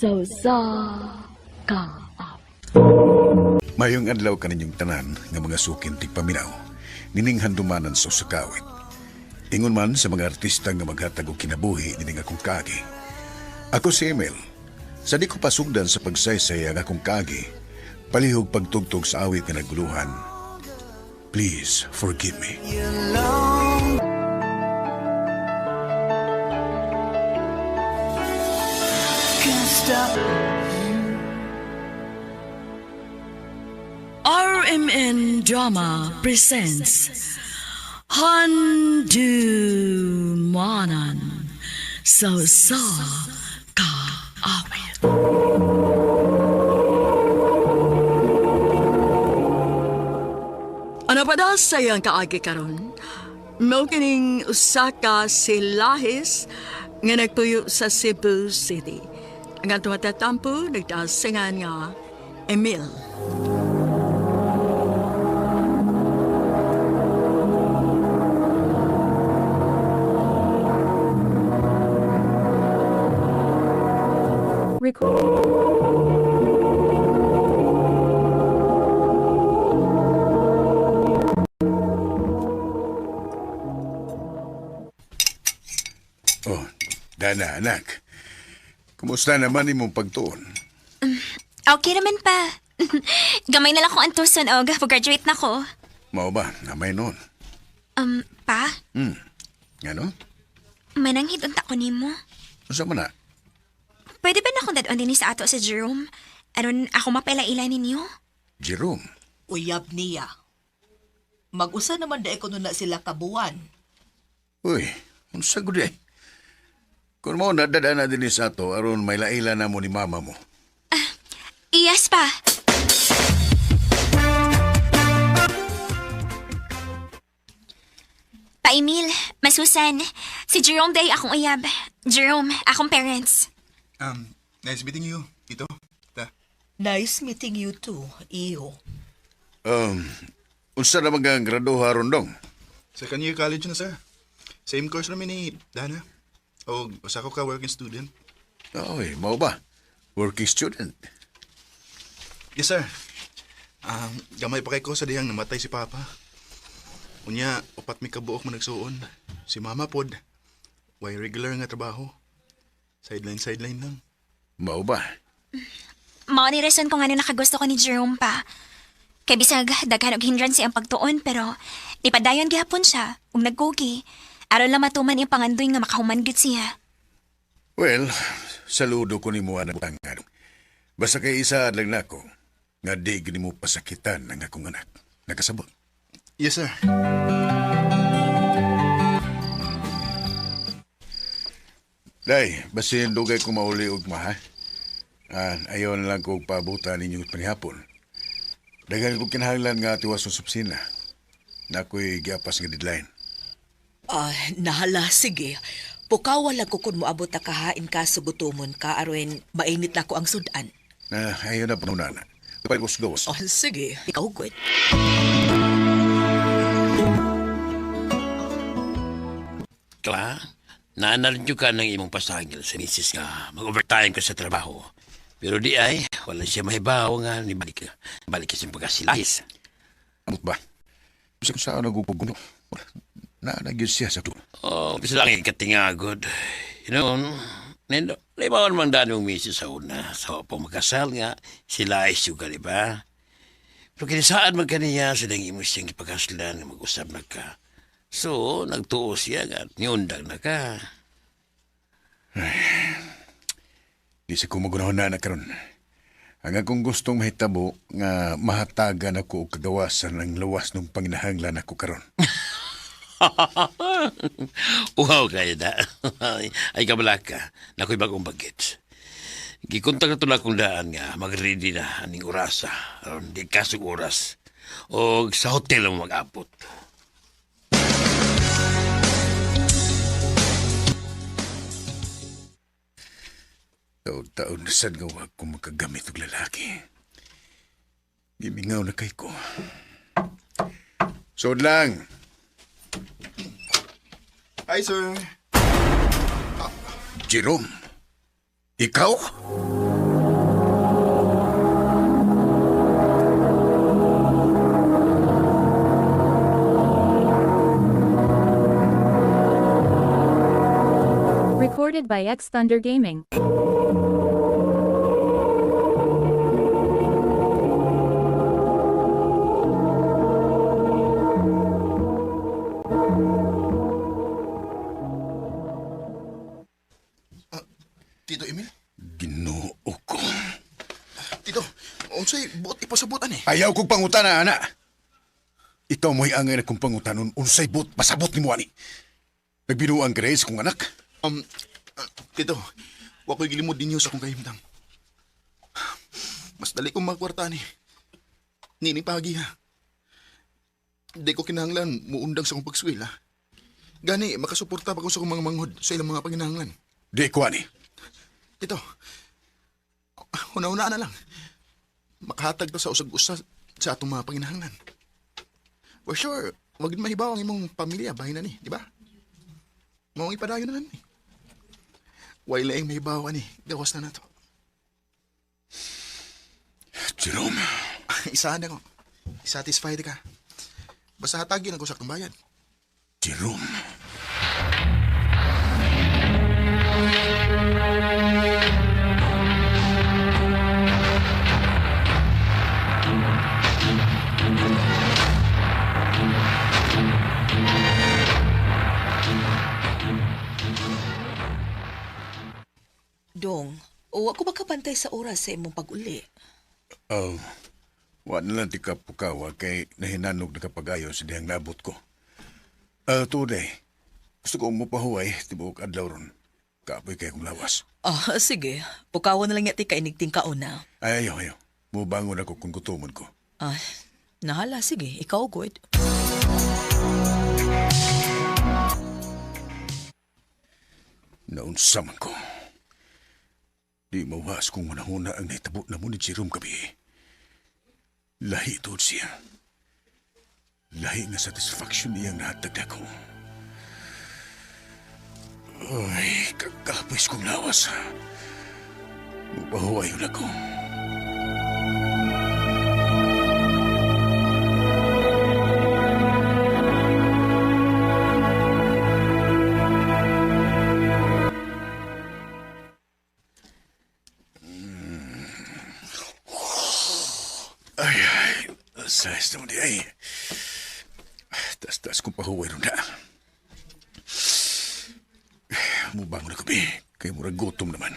Sa usa ka awit. Mayong adlaw kaninyong tanan nga mga sukin tigpaminaw, nining handumanan sa usa ka awit. Ingon man sa mga artista nga maghatag og kinabuhi nining akong kaagi. Ako si Emil. Sa di ko pasugdan sa pagsaysay ang akong kaagi, palihog pagtugtog sa awit nga naguluhan. Please forgive me. RMN Drama presents Handumanan sa usa ka awit. Ano pa daw sa iyang kaagi karon? Mao kining usa ka silahis nga nagtuyo sa Cebu City. Ang atong matatampo nagtasingan nga Emil. Oh, Dana, anak. Kumusta naman imong pagtuon? Okay naman pa. Gamay na lang kong antuson og pag-graduate na ko. Mao ba? Namay noon. Pa, Ngano? mananghid unta ko nimo. Unsa man na? Pwede ba na akong dad-on dinhi sa ato sa Jerome? Aron ako mapaila-ila ninyo? Jerome. Uyab niya. Mag-usa naman dahil ko na sila kabuan. Uy, unsa gud eh? Kung mo nadada na din sa ato aron may laila na mo ni mama mo. Yes pa. Pa Emil, Masusan, si Jerome day akong uyab. Jerome, akong parents. Nice meeting you, Tito. Ta. Nice meeting you too, iho. Um, unsa na mga graduha ron dong? Second year college na, sir. Same course namin ni Dana. O, usa ko ka working student. Oy, mao ba? Working student. Yes, sir. Gamay pa kay ko sa dihang namatay si Papa. Unya, upat mi kabuok man nagsuon. Si Mama pod. Way regular nga trabaho. Sideline, sideline lang. Mao ba? Mao ni rason kung ano nakagusto ko ni Jerome pa. Kay bisag daghan og hindrance ang pagtuon pero nipadayon gihapon siya ug nagkugi. Aron lang matuman iyang pangandoy nga makahuman gyud siya. Well, saludo ko nimo anak butang. Basta kay isa lang nako nga di gid nimo pasakitan ang akong anak. Nakasabot. Yes, sir. Day, basin dugay ko mauli og ma, ha? Ah, ayaw na lang ko paabutan ninyo panihapon. Daghan ko kinahanglan nga tiwas sa opisina. Na ako'y giapas nga deadline. Ah, nahala, sige. Pukawa lang ko kung moabot na kahain ka sa gutomon ka aron mainit na ko ang sudan. Na ayaw na panuna na. Kapag ko gawas. Oh, sige. Ikaw, good. Kla, naanarin ka ng imong pasagil sa misis nga mag-overtime ka sa trabaho. Pero di ay, wala siya mahibaw nga ni balik ka. Balik ka sa pagkasilahis. Amot ba? Bisa kung saan nagpupuguno. Na nagyod siya sa tuon. Oh, bisa lang ikatingagod. You know, nendo, limawan man daan mong misis sa una. Sa po magkasal nga, sila ay suga, di ba? Pero kinisaan man kaniya, silang imo siyang ipagkaslan nga mag-usap na ka. So, nagtuo siya nga, niundang na ka. Di sa kumagunahon na na karon. Ang akong gustong mahitabo nga mahatagan ako og kagawasan ang lawas ng panginahanglan ako karon. Uhaw kayo na. Ay kabala ka. Nako'y bagong bagit. Gikontak na tulad kong daan nga mag-ready na aning orasa. Aron di kasog oras. O sa hotel mo mag-abot. Taon-taon na sad nga wag ko makagamit og lalaki. Gimingaw na kay ko. Sod lang. Hi, sir. Jerome. Ikaw? Recorded by X Thunder Gaming. Tito Emil? Ginoo ko. Tito, unsay buot ipasabutan eh. Ayaw kong pangutana, ana. Ikaw mo'y angay na kong pangutanon unsay buot pasabot nimo ani. Nagbinuang ka sa kong anak. Um, Tito, wa ko'y gilimod ninyo sa akong kahimtang. Mas dali kong magkwarta ni. Nini pagi ha. Di ko kinahanglan muundang sa akong pagswil ha. Gani, makasuporta pa ko sa akong mga manghod sa ilang mga panginahanglan. Di ko ani. Tito, una-una na lang. Makahatag ta sa usag-usa sa atong mga panginahanglan. For sure, wag mahibaw ang imong pamilya, bahin na ni, di ba? Maong ipadayon na lang ni. Way laing mahibaw ani, gawas na nato. Jerome, Isahan na ko. Satisfied ka. Basta hatagin ako sa akong bayad. Jerome. Dong, wa ko makapantay sa oras sa imong pag-uli. Oh, wa na lang ti kapukawa kay nahinanog na kapagayo sa dihang naabot ko. Today, gusto ko mupahuway tibuok adlaw ron. Kapoy kay kong lawas. Ah, sige. Pukawan na lang yati kainigting kauna. Ay, ayaw, ayaw. Mubangon ako kung gutomon ko. Ah, nahala, sige. Ikaw, good. Naunsa man ko. Di mawas kung manahuna ang nahitabo na mo ni Jerome gabi. Lahi tuod siya. Lahi nga satisfaction niyang nahatag ako. Ay, kagkapis kong lawas. Mupahuway yun ako. Ay, ay, sa naman di ay. Taas-taas kong pahuway ron na. Mubangon na kami. Kay murag gutom naman.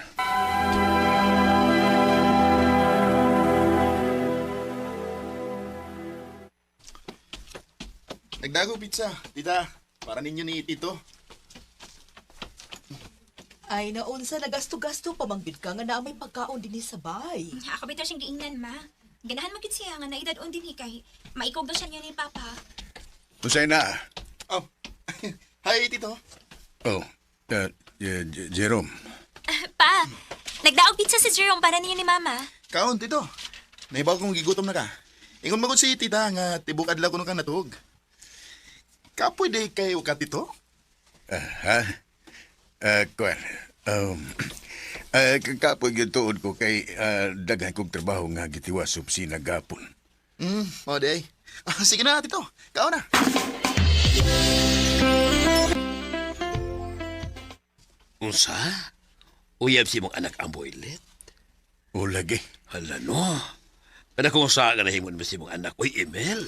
Nagdago pizza, tita. Para ninyo ni Tito. Ay, naunsa, nagasto-gasto pamanggid ka nga na may pagkaon din sa bay. Ako bitaw siyang giingnan, ma. Ganahan magid siya nga naidad-on din kay maikog daw siya niya ni Papa. Unsay na? Oh. Hi, Tito. Oh, Jerome. Pa, nagdaog pizza si Jerome para niyo ni Mama. Kaon, Tito. Naibaw kong gigutom na ka. Ingon magod si tita nga tibok adlaw kuno ka natuog. Kapoy day kayo ka, Tito? Ah, ha? Kuan. Kapoy gyud tuod ko kay daghan kong trabaho nga gitiwas sa opisina gapon. O day. Ah, sige na, Tito. Kaon na. Unsa? Uyab si mong anak ang boylet? O lagi. Hala no. Pero kung sa ka nahimon mo si mong anak, uy, Emil.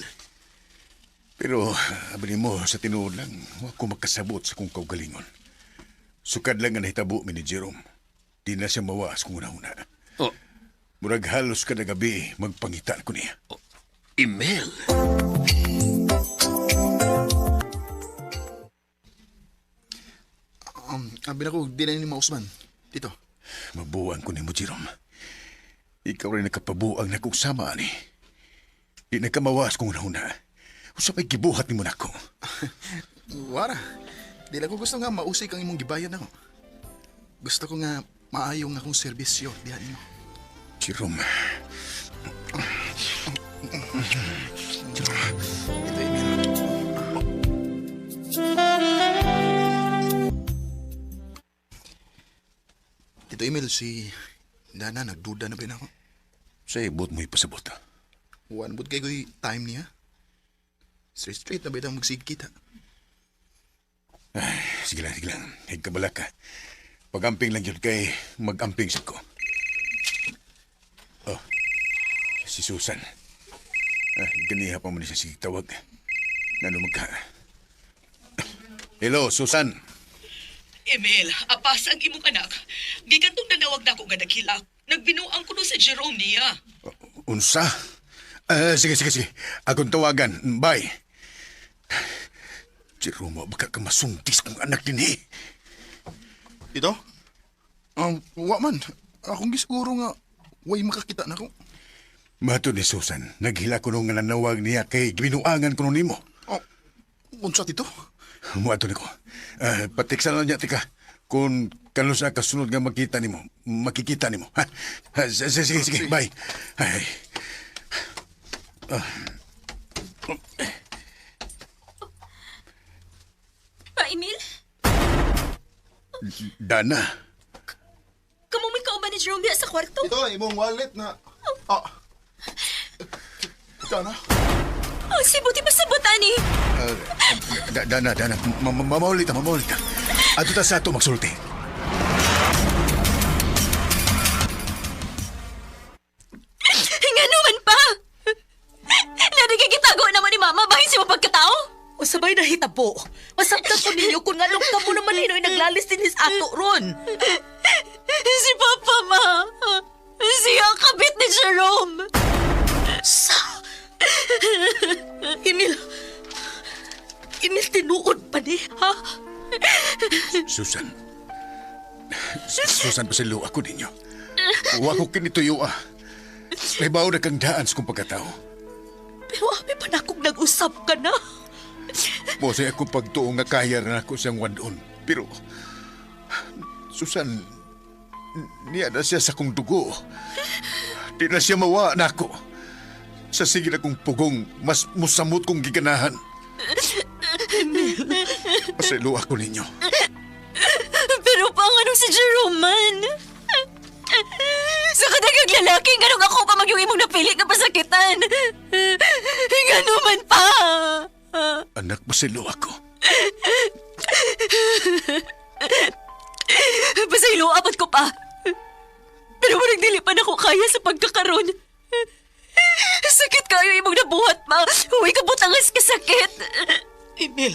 Pero abri mo sa tinuod lang, wa ko makasabot sa kong kaugalingon. Sukad lang nga nahitabo mi ni Jerome. Di na siya mawaas kung una-una. Oh, Murag halos kada gabi magpangita ko niya. oh, Emil. Abi na ko, di na ni Mausman. Tito. Mabuang ko nimo, Jerome. Ikaw rin nakapabuang na kong sama ani. Di na ka mawas kung una-una. Usa pa'y gibuhat nimo nako. Wara. Di lang ko gusto nga mausik ang imong gibayad ako. Gusto ko nga maayo nga akong serbisyo diha ninyo. Jerome, Tito Emil. Tito Emil, si Dana nagduda na ba yun ako? sa ibot mo ipasabot. One but kay ko'y time niya. Straight straight na ba itang magsigkita? Sige lang, sige lang. Higkabala ka. Pagamping lang yun kay magamping sa ko. Oh, si Susan. Ah, ganiha pa man siya sige tawag. Ngano magka... Hello, Susan. Emil, apas ang imong anak. Gikan tong nanawag nako nga naghilak. Nagbinuang ko no sa Jerome niya. Unsa? Ah, sige, sige, sige. Akong tawagan. Bye. Jerome, baka ka masungtis kung anak din eh. Ito? Wa man. Akong gisiguro nga way makakita na ko. Mato ni Susan, naghila ko nung nanawag niya kay ginuangan ko nimo. Oh, unsa tito? Muato ni ko. Ah, patiksan lang niya, tika. Kung kano sa kasunod nga makita nimo, makikita nimo. Ha? Ha, sige, sige, sige, bye. Ay. Pa, Emil? Dana. Kamo may kauban ni Jerome diha sa kwarto? Ito, imong wallet na... Ah. Dana? Oh, si buti pa sa botani. Ah, Dana, Dana, mamaulit ta, mamaulit ta. Ato ta sa ato magsulti. Nga naman pa! Narigigitago naman ni Mama, bahin siya mapagkatao? O sabay na hitabo. Masabtan ko ninyo kung nganong kamo naman hinoy naglalis din his ato ron. Si Papa, Ma. Siya ang kabit ni Jerome. Sa... Emil... Emil, tinuod pa ni, ha? Susan. Susan, pasilo ako ninyo. Wa ko kinituyo ah. May bao na kang daan sa kong pagkatao. Pero abi pa na kung nag-usap ka na. Mosay akong pagtuo nga kaya na ako siyang wandon. Pero, Susan, niya na siya sa kong dugo. Di na siya mawa na ako. Sa sige na kong pugong, mas musamot kong giganahan. Pasilo ako ninyo. Pero paano si Jerome man? Sa kadagang lalaki, ganong ako pa magyong imong napili nga pasakitan. Ngano man pa. Anak, pasilo ako. Pasaylo, apat ko pa. Pero murag dili pa nako kaya sa pagkakaron. Sakit kayo imong nabuhat pa. Huwag ka butangas ka sakit. Emil,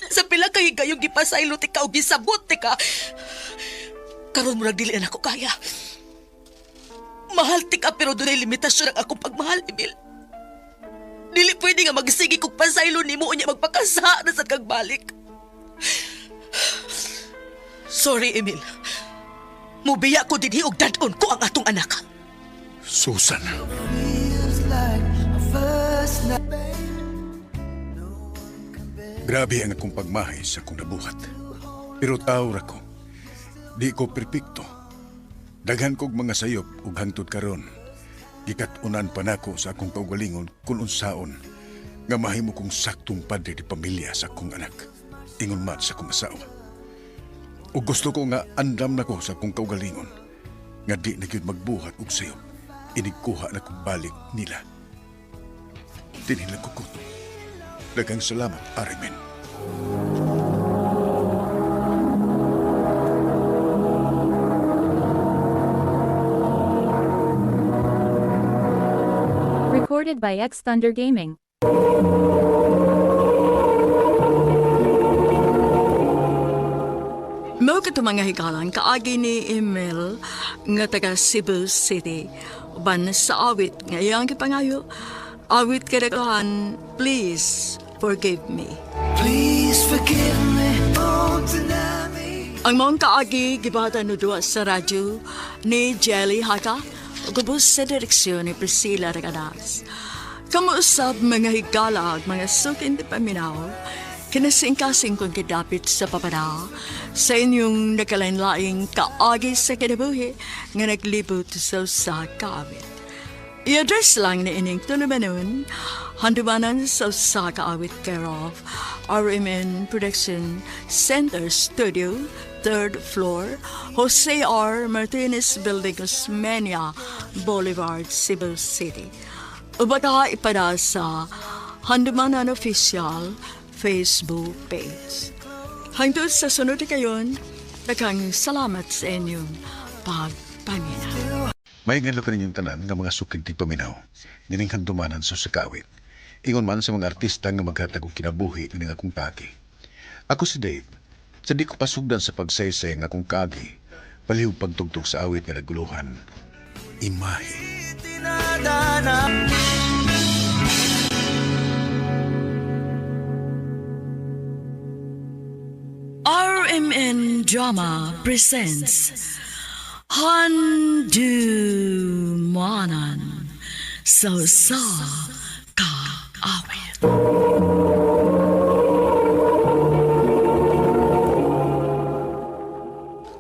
sa pila kay gayong gipasaylo ti ka o gisabot ti ka, karon murag dili na ako kaya. Mahal ti ka pero dunay limitasyon ang akong pagmahal, Emil. Dili pwede nga magsige kog pasaylo nimo unya magpakasa na sa kag balik. Sorry, Emil. Mubiya ko dinhi og dad-on ko ang atong anak. Susan. Grabe ang akong pagmahay sa akong nabuhat. Pero tao ra ko. Di ko perpekto. Daghan kog mga sayop ug hangtod karon. Gikat-unan pa nako sa akong kaugalingon kung unsaon nga mahimo kong saktong padre di pamilya sa akong anak. Ingon man sa akong asawa. Ug gusto ko nga andam nako sa akong kaugalingon nga di na gyud magbuhat og sayop. Inigkuha na kong balik nila. Dinhin lang ko kuto. Daghang salamat, Arimen. Recorded by X Thunder Gaming. Mao kato mga higalan kaagi ni Emil nga taga Cebu City. Uban sa awit nga iyang gipangayo, awit kadaghan, please forgive me. Please forgive me, won't deny me. Ang mong kaagi gibahatan no duwa sa radyo ni Jelly Haka ug ubos sa direksyon ni Priscilla Regadas. Kamuusab mga higala ug mga sukin di paminaw, kinasingkasing kong kidapit sa papada sa inyong nakalain-laing kaagi sa kinabuhi nga naglibot sa usa ka awit. I-address lang ni ining tulumanon, handumanan sa usa ka awit care of RMN Production Center Studio, third floor, Jose R. Martinez Building, Osmeña Boulevard, Cebu City. Ubata ipada sa Handumanan Official Facebook page. Hangtod sa sunod kayon, Daghang salamat sa inyong pagpaminaw. May ngalo ka ninyong tanan nga mga sukig tigpaminaw, nining handumanan sa sakawit. Ingon man sa mga artista nga maghatag og kinabuhi nining akong kagi. Ako si Dave. Sa di ko pasugdan sa pagsaysay nga akong kagi, palihog pagtugtog sa awit nga naguluhan. Imahe. RMN Drama presents Handumanan sa sa kaawit.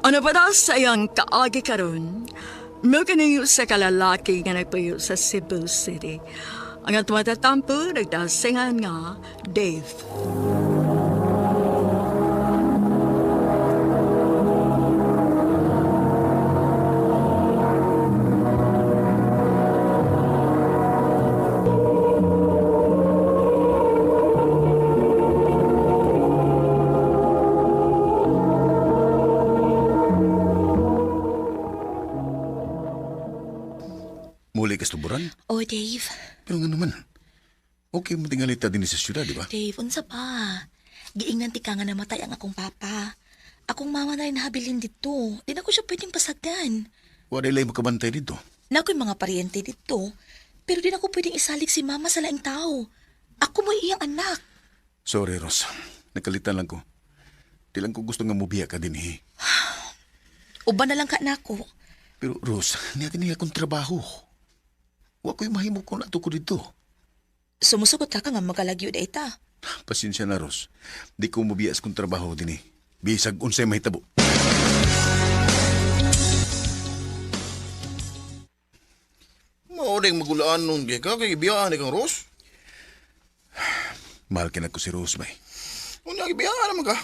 Ano pa daw sa iyang kaagi karon? Mao kini sa kalalaki nga nagpuyo sa Cebu City. Ang atong matatampo nagdasingan nga Dave. Muli ka sa tuburan? Oh, Dave. Pero nga naman, okay mo tingalita din sa syudad, di ba? Dave, unsa pa? Giingnan ti ka nga namatay ang akong papa. Akong mama na rin nahabilin dito. Di na ko siya pwedeng pasagdan. Wala ilay makabantay dito. Na ako'y mga paryente dito. Pero di na ko pwedeng isalig si mama sa laing tao. Ako mo'y iyang anak. Sorry, Ros. Nakalitan lang ko. Di lang ko gusto nga mubiya ka din, eh. Uban na lang ka nako. Pero, Ros, niya kini akong trabaho. Wa ko'y mahimo kung ato ko dito. Sumusugot ka nga magalagyo da ita. Pasensya na, Ros. Di ko mubiya sa kong trabaho din, eh. Bisag unsay mahitabo. Mauring magulaan nun kay ka, kay ibiyaan ni kang Ros. Mahal ka na ko si Rose, bay. Unya, ibiyaan naman ka.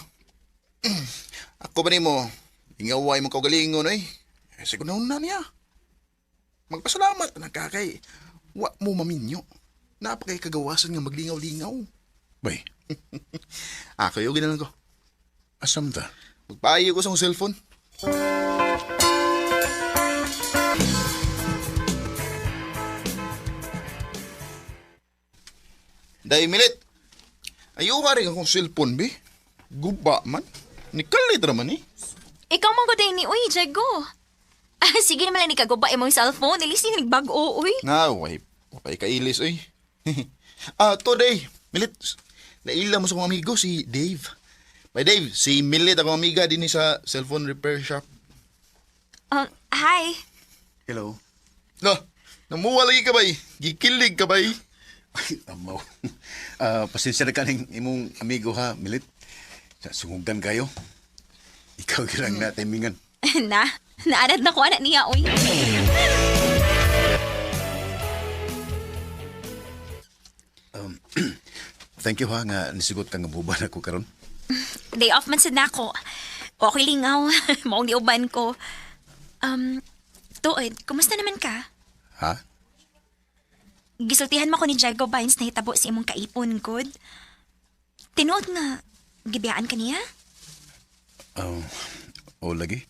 Ako ba nimo, ingaway mo kaugalingon eh. Eh, siguro na niya. Magpasalamat na ka kay wa mo maminyo. Napakay kagawasan nga maglingaw-lingaw. Bay, Ako yung ginalan ko. asam ta? Magpaayo ko sa akong cellphone. Dahil milit. Ayaw ka rin akong cellphone, be. Guba man. Nikalit raman eh. Ikaw man ko ni uy, Jago. Ah, sige naman lang ni kaguba imong cellphone. Ilis ni nagbag-o, uy. Nga, way. Wapay kailis, oy. Today, Milit, naila mo sa akong amigo, si Dave. By Dave, si Milit akong amiga din sa cellphone repair shop. Hi. Hello. No, namuha lagi ka bay. Gikilig ka bay. Ay, amaw. Pasensya na kaning imong amigo ha, Milit. Sa sungugan kayo. Ikaw lang na timingan. Na, naanad na ko anak niya, uy. Thank you ha nga nisigot ka nga buban ako karon. Day off man sad nako. Okay lingaw. Maong niuban ko. Tuod, kumusta naman ka? Ha? Gisultihan mo ko ni Jago Bynes na hitabo sa imong kaipon, good. Tinuod nga, gibiyaan ka niya? Oh, o lagi.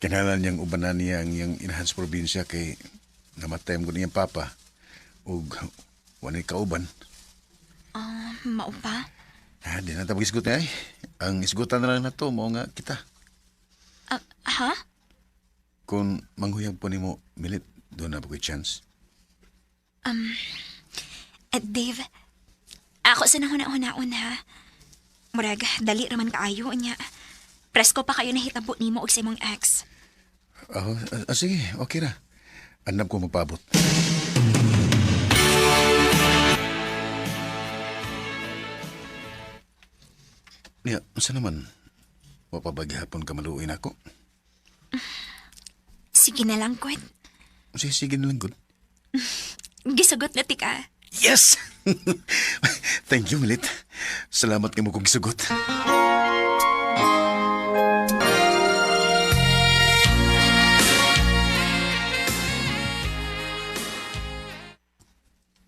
Kinalan niyang ubanan niya ang iyang inahan sa probinsya kay namatay mo niyang papa ug wanay kauban. Mao pa? Ha, di na tabang isgot niya ay. Ang isgutan na lang na to, mao nga kita. Ah, ha? Kung manghuyag po nimo, Milit, doon na ba ko'y chance? Dave, ako sa nahuna-hunaon ha. Murag, dali raman kaayo niya. Presko pa kayo nahitabo nimo og sa imong ex. Oh, sige, okay ra. Andam ko magpaabot. Niya, unsa naman? Wapabaghapon ka maluoy nako. Sige na lang, Kwet. Sige, sige na lang, good. Gisugot na tika. Yes! Thank you, Milit. Salamat kay mo kong gisugot.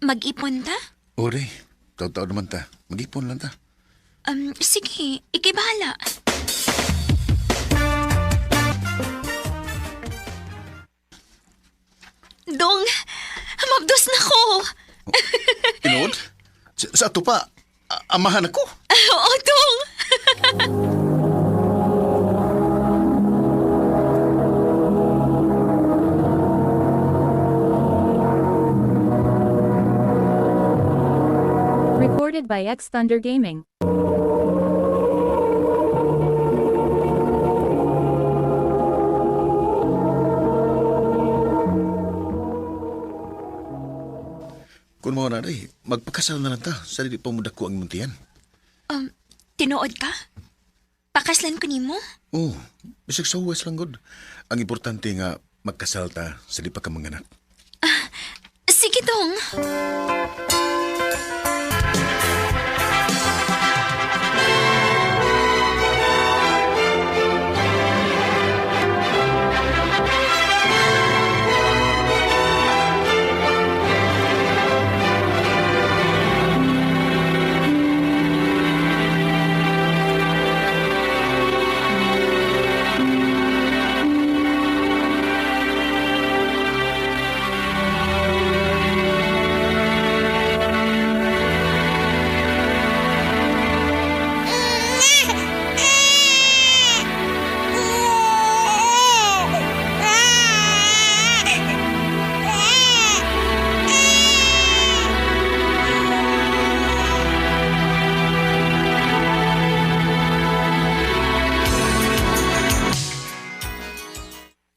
Mag-ipon ta? Ore, taw-taw naman ta. Mag-ipon lang ta. Sige, ikay bahala. Dong, mabdos na ko. Tinuod? Sa ato pa, amahan ako. Oo, Dong. Recorded by X Thunder Gaming. Kung mao na day, magpakasal na lang ta sa dili pa mo dako ang muntian. Tinuod ka? Pakaslan ko nimo? Oh, bisag sa huwas lang gud. Ang importante nga magkasal ta sa di pa ka manganak. Sige, Dong.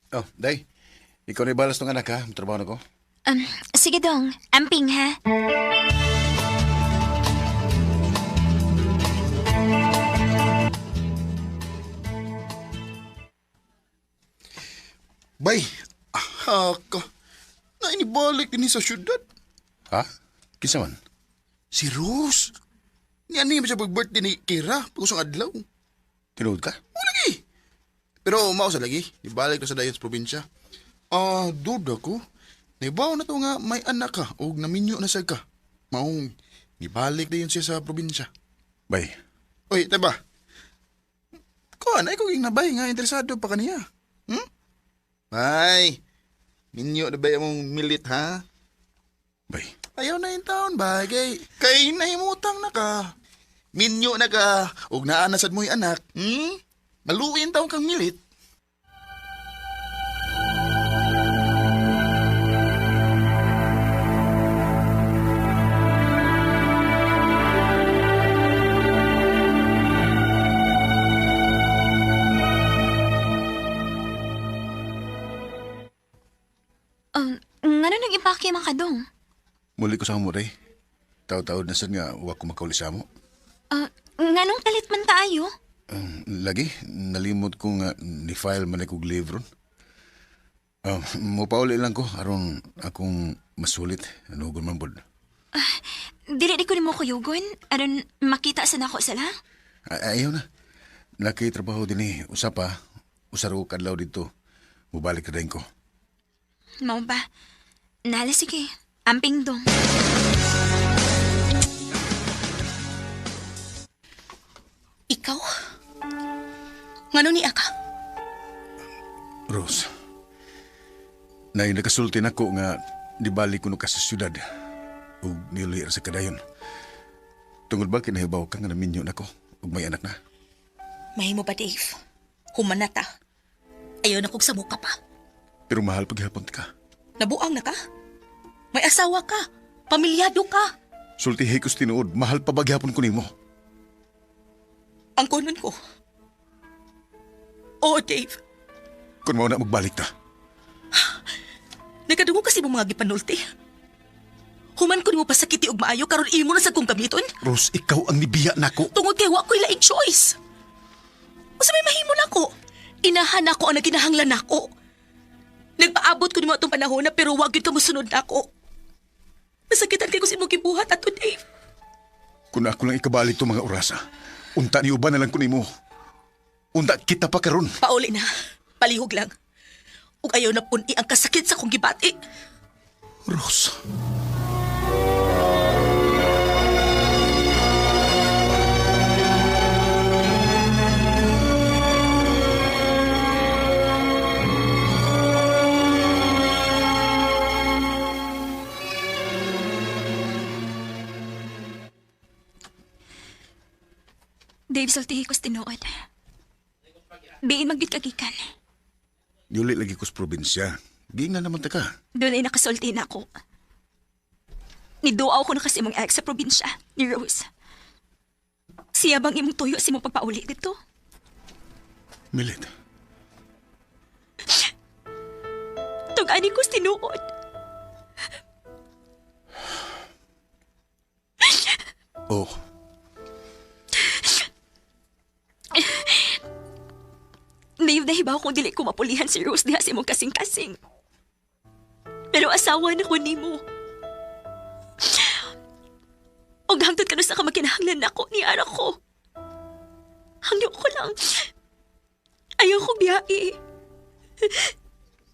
Oh, day. Ikaw na ibalas tong anak ha. Trabaho na ko. Sige, Dong. Amping, ha? Bay, ahaka. Na inibalik din sa syudad. Ha? Kinsa man? Si Rose. Ni ano yung siya pag-birthday ni Kira pagusong adlaw. Tinuod ka? O lagi. Pero mao sa lagi, ibalik na sa dayon sa probinsya. Ah, duda ko. Naibaw na to nga may anak ka og naminyo na sad ka. Maong nibalik dayon siya sa probinsya. Bay, Oy, taba. Kuan ay ko ging nabay nga interesado pa kaniya. Hmm? Bay. Minyo na ba yung milit ha? bay. Ayaw na yung taon ba? Kay, kay nahimutang na ka. Minyo na ka. Ug naa na sad mo'y anak. Hmm? Maluin taon kang milit. Ngano nag-impake man ka, Dong? Muli ko sa amo, day. Taw-taod na sad nga wa ko makauli sa amo. Nganong kalit man tayo? Lagi, nalimot ko nga ni-file man kog leave ron. Mopauli lang ko aron akong masulit. Anugon man bod. Dili di ko nimo kuyugon aron makita sa nako sila. Ayaw na. Laki trabaho din eh. Usa pa, usa ra ko kadlaw dito. Mubalik ra din ko. Mao ba? Nala sige. Amping, Dong. Ikaw? Ngano ni ka? Rose, nay nakasulti nako nga nibalik ko no ka sa syudad ug niuli ra sa kadayon. Tungod ba kinahibaw ka nga naminyo nako ug may anak na? Mahimo ba, Dave? Human na ta. Ayaw na kog sa muka pa. Pero mahal paghapon ka. Nabuang na ka? May asawa ka. Pamilyado ka. Sultihi ko sa tinuod, mahal pa baghapon ko nimo. Ang kunon ko. Oo, Dave. Kung mao na magbalik ta. Nakadungog kasi mo mga gipanulti. Human ko nimo pasakiti og maayo karon imo na sa kong gamiton. Rose, ikaw ang nibiya nako. Tungod kay wa ko'y laing choice. Usa may mahimo nako. Inahan nako ang naginahanglan nako. Nagpaabot ko nimo atong panahon na pero wa gyud ka mosunod nako. Nasakitan kay ko sa imong gibuhat ato, Dave. Kung ako lang ikabalik to mga orasa, unta ni uban na lang ko nimo. Unta kita pa karon. Pauli na. Palihog lang. Ug ayaw na puni ang kasakit sa kong gibati. Rose. Dave, sultihi ko sa tinuod. Biin magyud kagikan. Niuli lagi ko sa probinsya. Giingnan naman ta ka. Doon ay nakasulti na ako. Niduaw ko na kasi imong ex sa probinsya, ni Rose. Siya bang imong tuyo sa imong pagpauli dito? Milit. Tugani ko sa tinuod. Oh, Dave, nahibaw kung dili ko mapulihan si Rose diha sa imong kasing-kasing. Pero asawa na ko nimo. Og hangtod kanu sa kamakinahanglan nako ni ara ko. Hangyo ko lang. Ayaw ko biyai.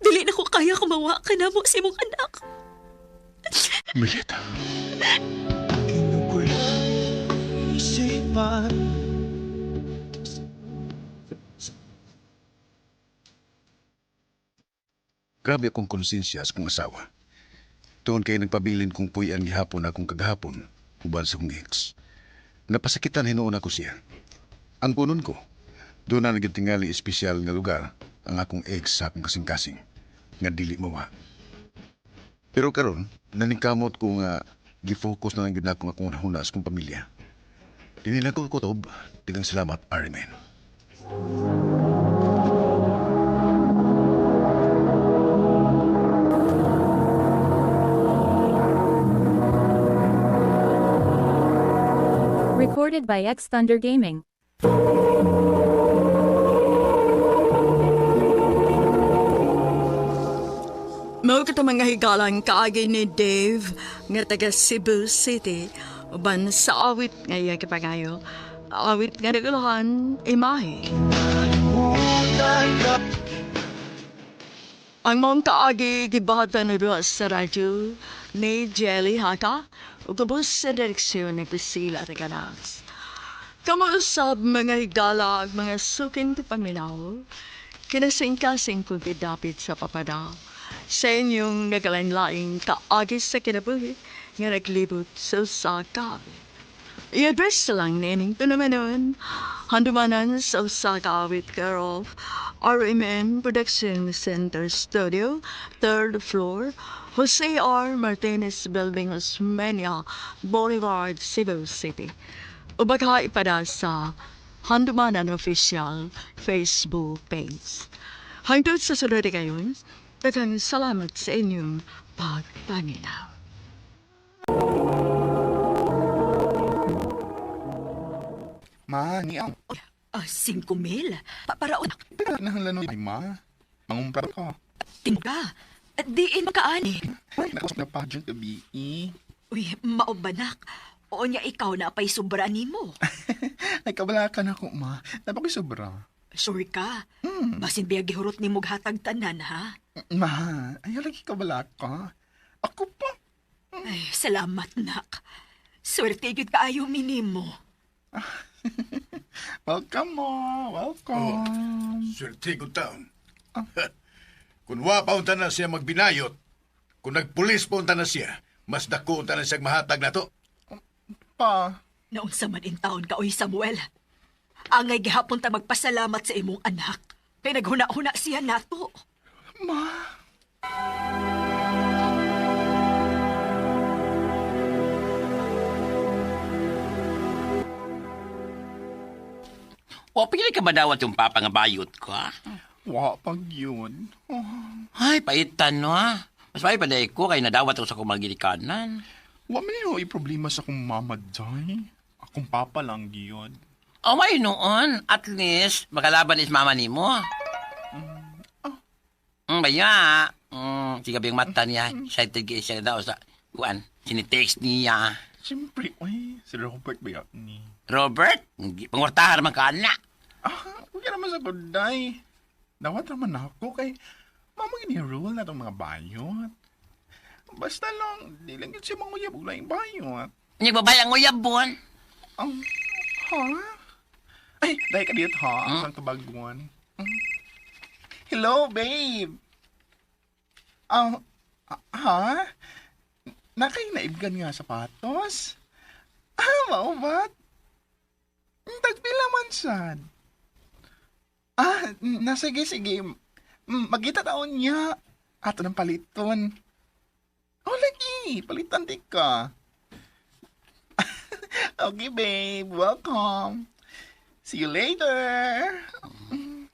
Dili na ko kaya kumawa ka na mo sa imong anak. Milit. Isipan. Grabe akong konsensya sa kong asawa. Tuon kay nagpabilin kong puyan gihapon akong kagahapon, uban sa kong ex. Napasakitan hinuon ako siya. Ang punon ko, doon na nagtingali espesyal nga lugar ang akong ex sa akong kasing-kasing, nga dili mawa. Pero karon, naningkamot ko nga gifocus na lang gyud nako akong huna sa kong pamilya. Dinila ko kutob, tigang salamat, Arimen. Recorded by X Thunder Gaming. Mao kato mga higalang kaagi ni Dave nga taga Cebu City uban sa awit nga iya kipangayo. Awit nga nagulahan, imahe. Ang mong kaagi gibahatan na duha sa radyo ni Jelly Haka ug ubos sa direksyon ni Priscilla Reganas. Kamausab mga higala ug mga suking paminaw, kinasingkasing kong gidapit sa papada sa inyong nagalain-laing kaagi sa kinabuhi nga naglibot sa usa ka awit. I-address lang nining tunamanon, handumanan sa usa ka awit care of RMN Production Center Studio, third floor, Jose R. Martinez Building, Osmeña Boulevard, Cebu City. Ubaghay para sa Handumanan Official Facebook page. Hangtod sa sunod kayon, daghang salamat sa inyong pagpanginaw. Ma, ni ang Ah, 5,000. Para Kinahanglan ay ma. Mangumpra ko. Tingka. Diin makaani. Ay, nakusap na pageant gabi. Uy, maubanak. O niya ikaw na pa'y sobra nimo. Ay, kabala ka na ko, ma. Dapat ko'y sobra. Sure ka. Basin biya gihurot ni hatag tanan, ha? Ma, ayaw lagi kabala ka. Ako pa. Ay, salamat, nak. Swerte gyud kaayo minimo. Welcome mo. Welcome. Swerte ko taon. Kung wa pa unta na siya magbinayot, kung nagpulis pa unta na siya, mas dako unta na siya mahatag na to. Pa. Naunsa man in taon ka, oy Samuel. Angay gihapon ta magpasalamat sa imong anak. Kay naghuna-huna siya nato. Ma. O, pili ka ba dawat yung papa nga bayot ko, ha? Wa pag yun. Oh, Ay, paitan, no, ha? Mas may pa ko kay nadawat ako sa kumagilikanan. wa man yun ay problema sa akong mama, day. Akong papa lang yun. O, may noon. At least, makalaban is mama ni mo. Baya. Sige yung mata niya. Excited kayo siya daw sa, kuan, sinitext niya. Siyempre, uy, si Robert ba yun ni? Robert, pangwartahan naman ka na. Ah, huwag naman sa good day. Dawat naman ako kay mama gini rule na itong mga bayot. Basta lang, di lang yun siya manguyab og laing bayot. Hindi ba ang uyabon? Ang, ha? Ay, dahil ka dito ha, ang isang kabaguan. Mm. Hello, babe. Ah, ha? Nakay naibgan nga sapatos? Ah, mao ba? Tagpila. sad? Ah, na sige, sige. Magkita taon niya. Ato ng paliton. Oh, lagi. Palitan di ka. Okay, babe. Welcome. See you later.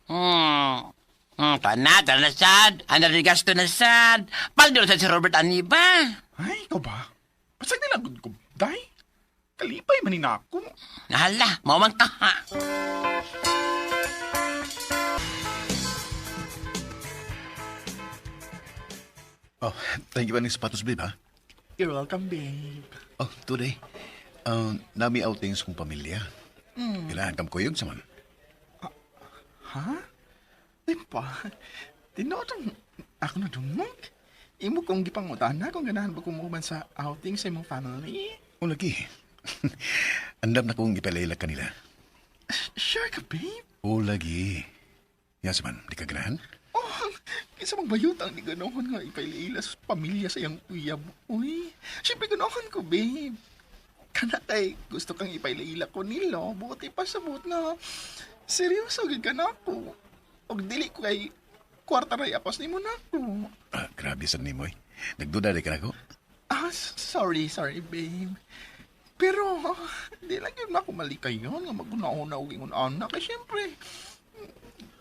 Hmm. Tana, tana na sad. Anda rin gasto na sad. Paldo sa si Robert Aniba. Ay, ikaw ba? Pasag nila gud ko, day. Kalipay man ni nako. Nahala, maumang ka ha. Oh, thank you pa ng sapatos, babe, ha? You're welcome, babe. Oh, today, nami outings kong pamilya. Kailangan kam kuyog sa man. Ha? Di ba? Tinuod ang ako na dumog. Imo kong gipangutana kung ganahan ba kumuban sa outing sa imong family. O lagi. Andam na kong ipalayla kanila. Sure ka, babe? O lagi. Yan sa man, di ka ganahan? Oh, kinsa mang bayot ang di ganoon nga ipaila sa pamilya sa iyang uyab. Uy, syempre ganoon ko, babe. Kana kay gusto kang ipaila ko nilo, buti pa sa buot nga. Seryoso gid ka na ako. Og dili ko kay kwarta ray apos nimo na ako. Ah, grabe sa nimo eh. Nagduda di ka na ko. Ah, sorry, sorry, babe. Pero, di lang yun ako malikay yun nga maguna-una og ingon ana. Kay syempre,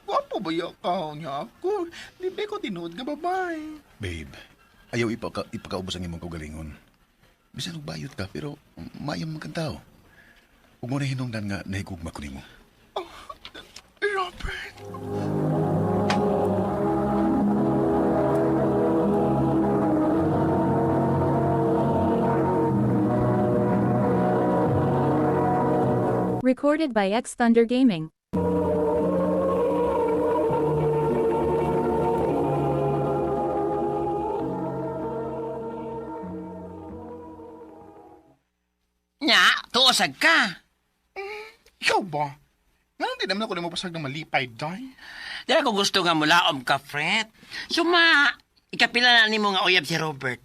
gwapo ba ya ka niya ako? Di ba ko tinuod nga babae? Babe, ayaw ipakaubos ang imong kaugalingon. Bisan og bayot ka, pero maayo man kang tao. Ug mo na hinungdan nga nahigugma ko nimo. Robert! Recorded by X Thunder Gaming. Nya, tuosag ka. Ikaw ba? Nga di naman ako na mapasag ng malipay, day. Di ko gusto nga mulaom ka, Fred. Suma, ikapila na nimo nga uyab si Robert,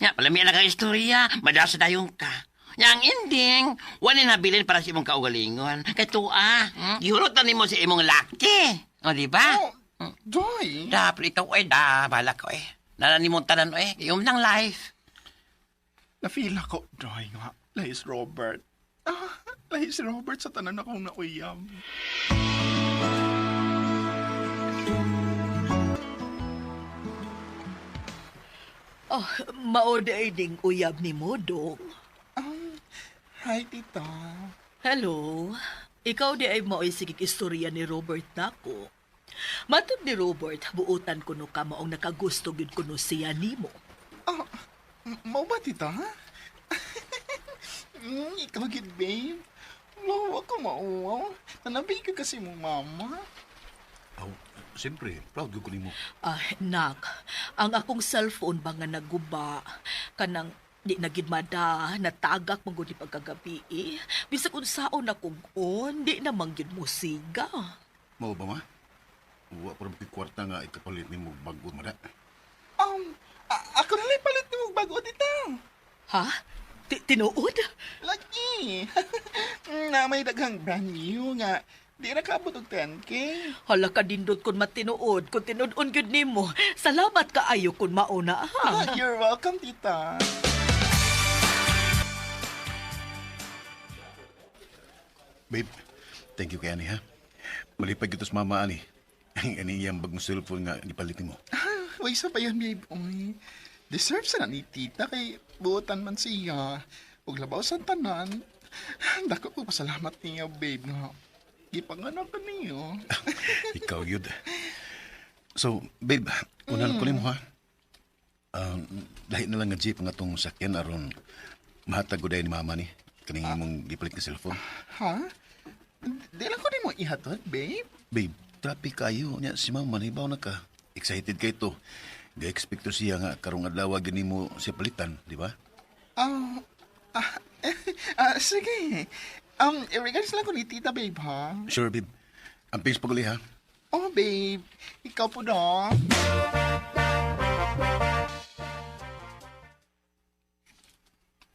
Nya, palamian na kang istorya, madasa tayong ka. Nya, ang ending, wala nabilin para sa imong kaugalingon. Kay tuwa, Gihurot na nimo sa imong laki. O, di ba? Oh, day. Da, pero ikaw, eh, da, bahala ko, eh. Nala nimong tanan, eh. Iyom ng life. Na-feel ako, day nga. Lahis Robert. Ah, lahis Robert sa tanan akong nauyam. Oh, mao day ding uyab ni mo, dong. Hi, tita. Hello. Ikaw di ay mao'y sigig istorya ni Robert nako. Matod ni Robert, buotan kuno ka maong nakagusto gyud kuno siya nimo. Ah, mao ba, tita? Ikaw gid, babe. Lo, ako mauwaw. Nanabi ka kasi mo, mama. Oh, siyempre, proud ko nimo. Ah, nak, ang akong cellphone ba nga naguba kanang di na gid mada, natagak man gud ni pagkagabi eh. Bisag unsaon akong on, di na man gyud mo siga. Mao ba ma? Wa pa rin kwarta nga ikapalit nimo bago mada. Um, ako na lang palit ni mong bago, tita. Ha? Tinuod? Lagi. Na may daghang brand new nga. Di na kaabot og 10K. Hala ka dindot kun matinuod, kun tinud-on gyud nimo. Salamat kaayo kun mauna ha. Ah, you're welcome, tita. Babe, thank you kay ani ha. Malipay gyud sa mama ani. Ang ani iyang bagong cellphone nga gipalit nimo. Uy, isa pa yun, babe. Uy, deserve sana ni tita kay buotan man siya. Ug labaw sa tanan. Dako ko pasalamat niya, babe, nga. Gipanganak ka niyo. Ikaw yun. So, babe, unan ko nimo ha. Lahi na lang nga jeep nga atong sakyan aron mahatag ko dahil ni mama ni kaning imong gipalit nga cellphone. Ha? Di lang ko nimo ihatod, babe. Babe, traffic kayo nya si mama nahibaw na ka. Excited kay to. Ga-expect to siya nga karong adlaw gani mo siya palitan, di ba? Ah, ah, ah, sige. Regards lang ko ni tita, babe, ha? Sure, babe. Ang pings paguli ha. Oh, babe. Ikaw po no.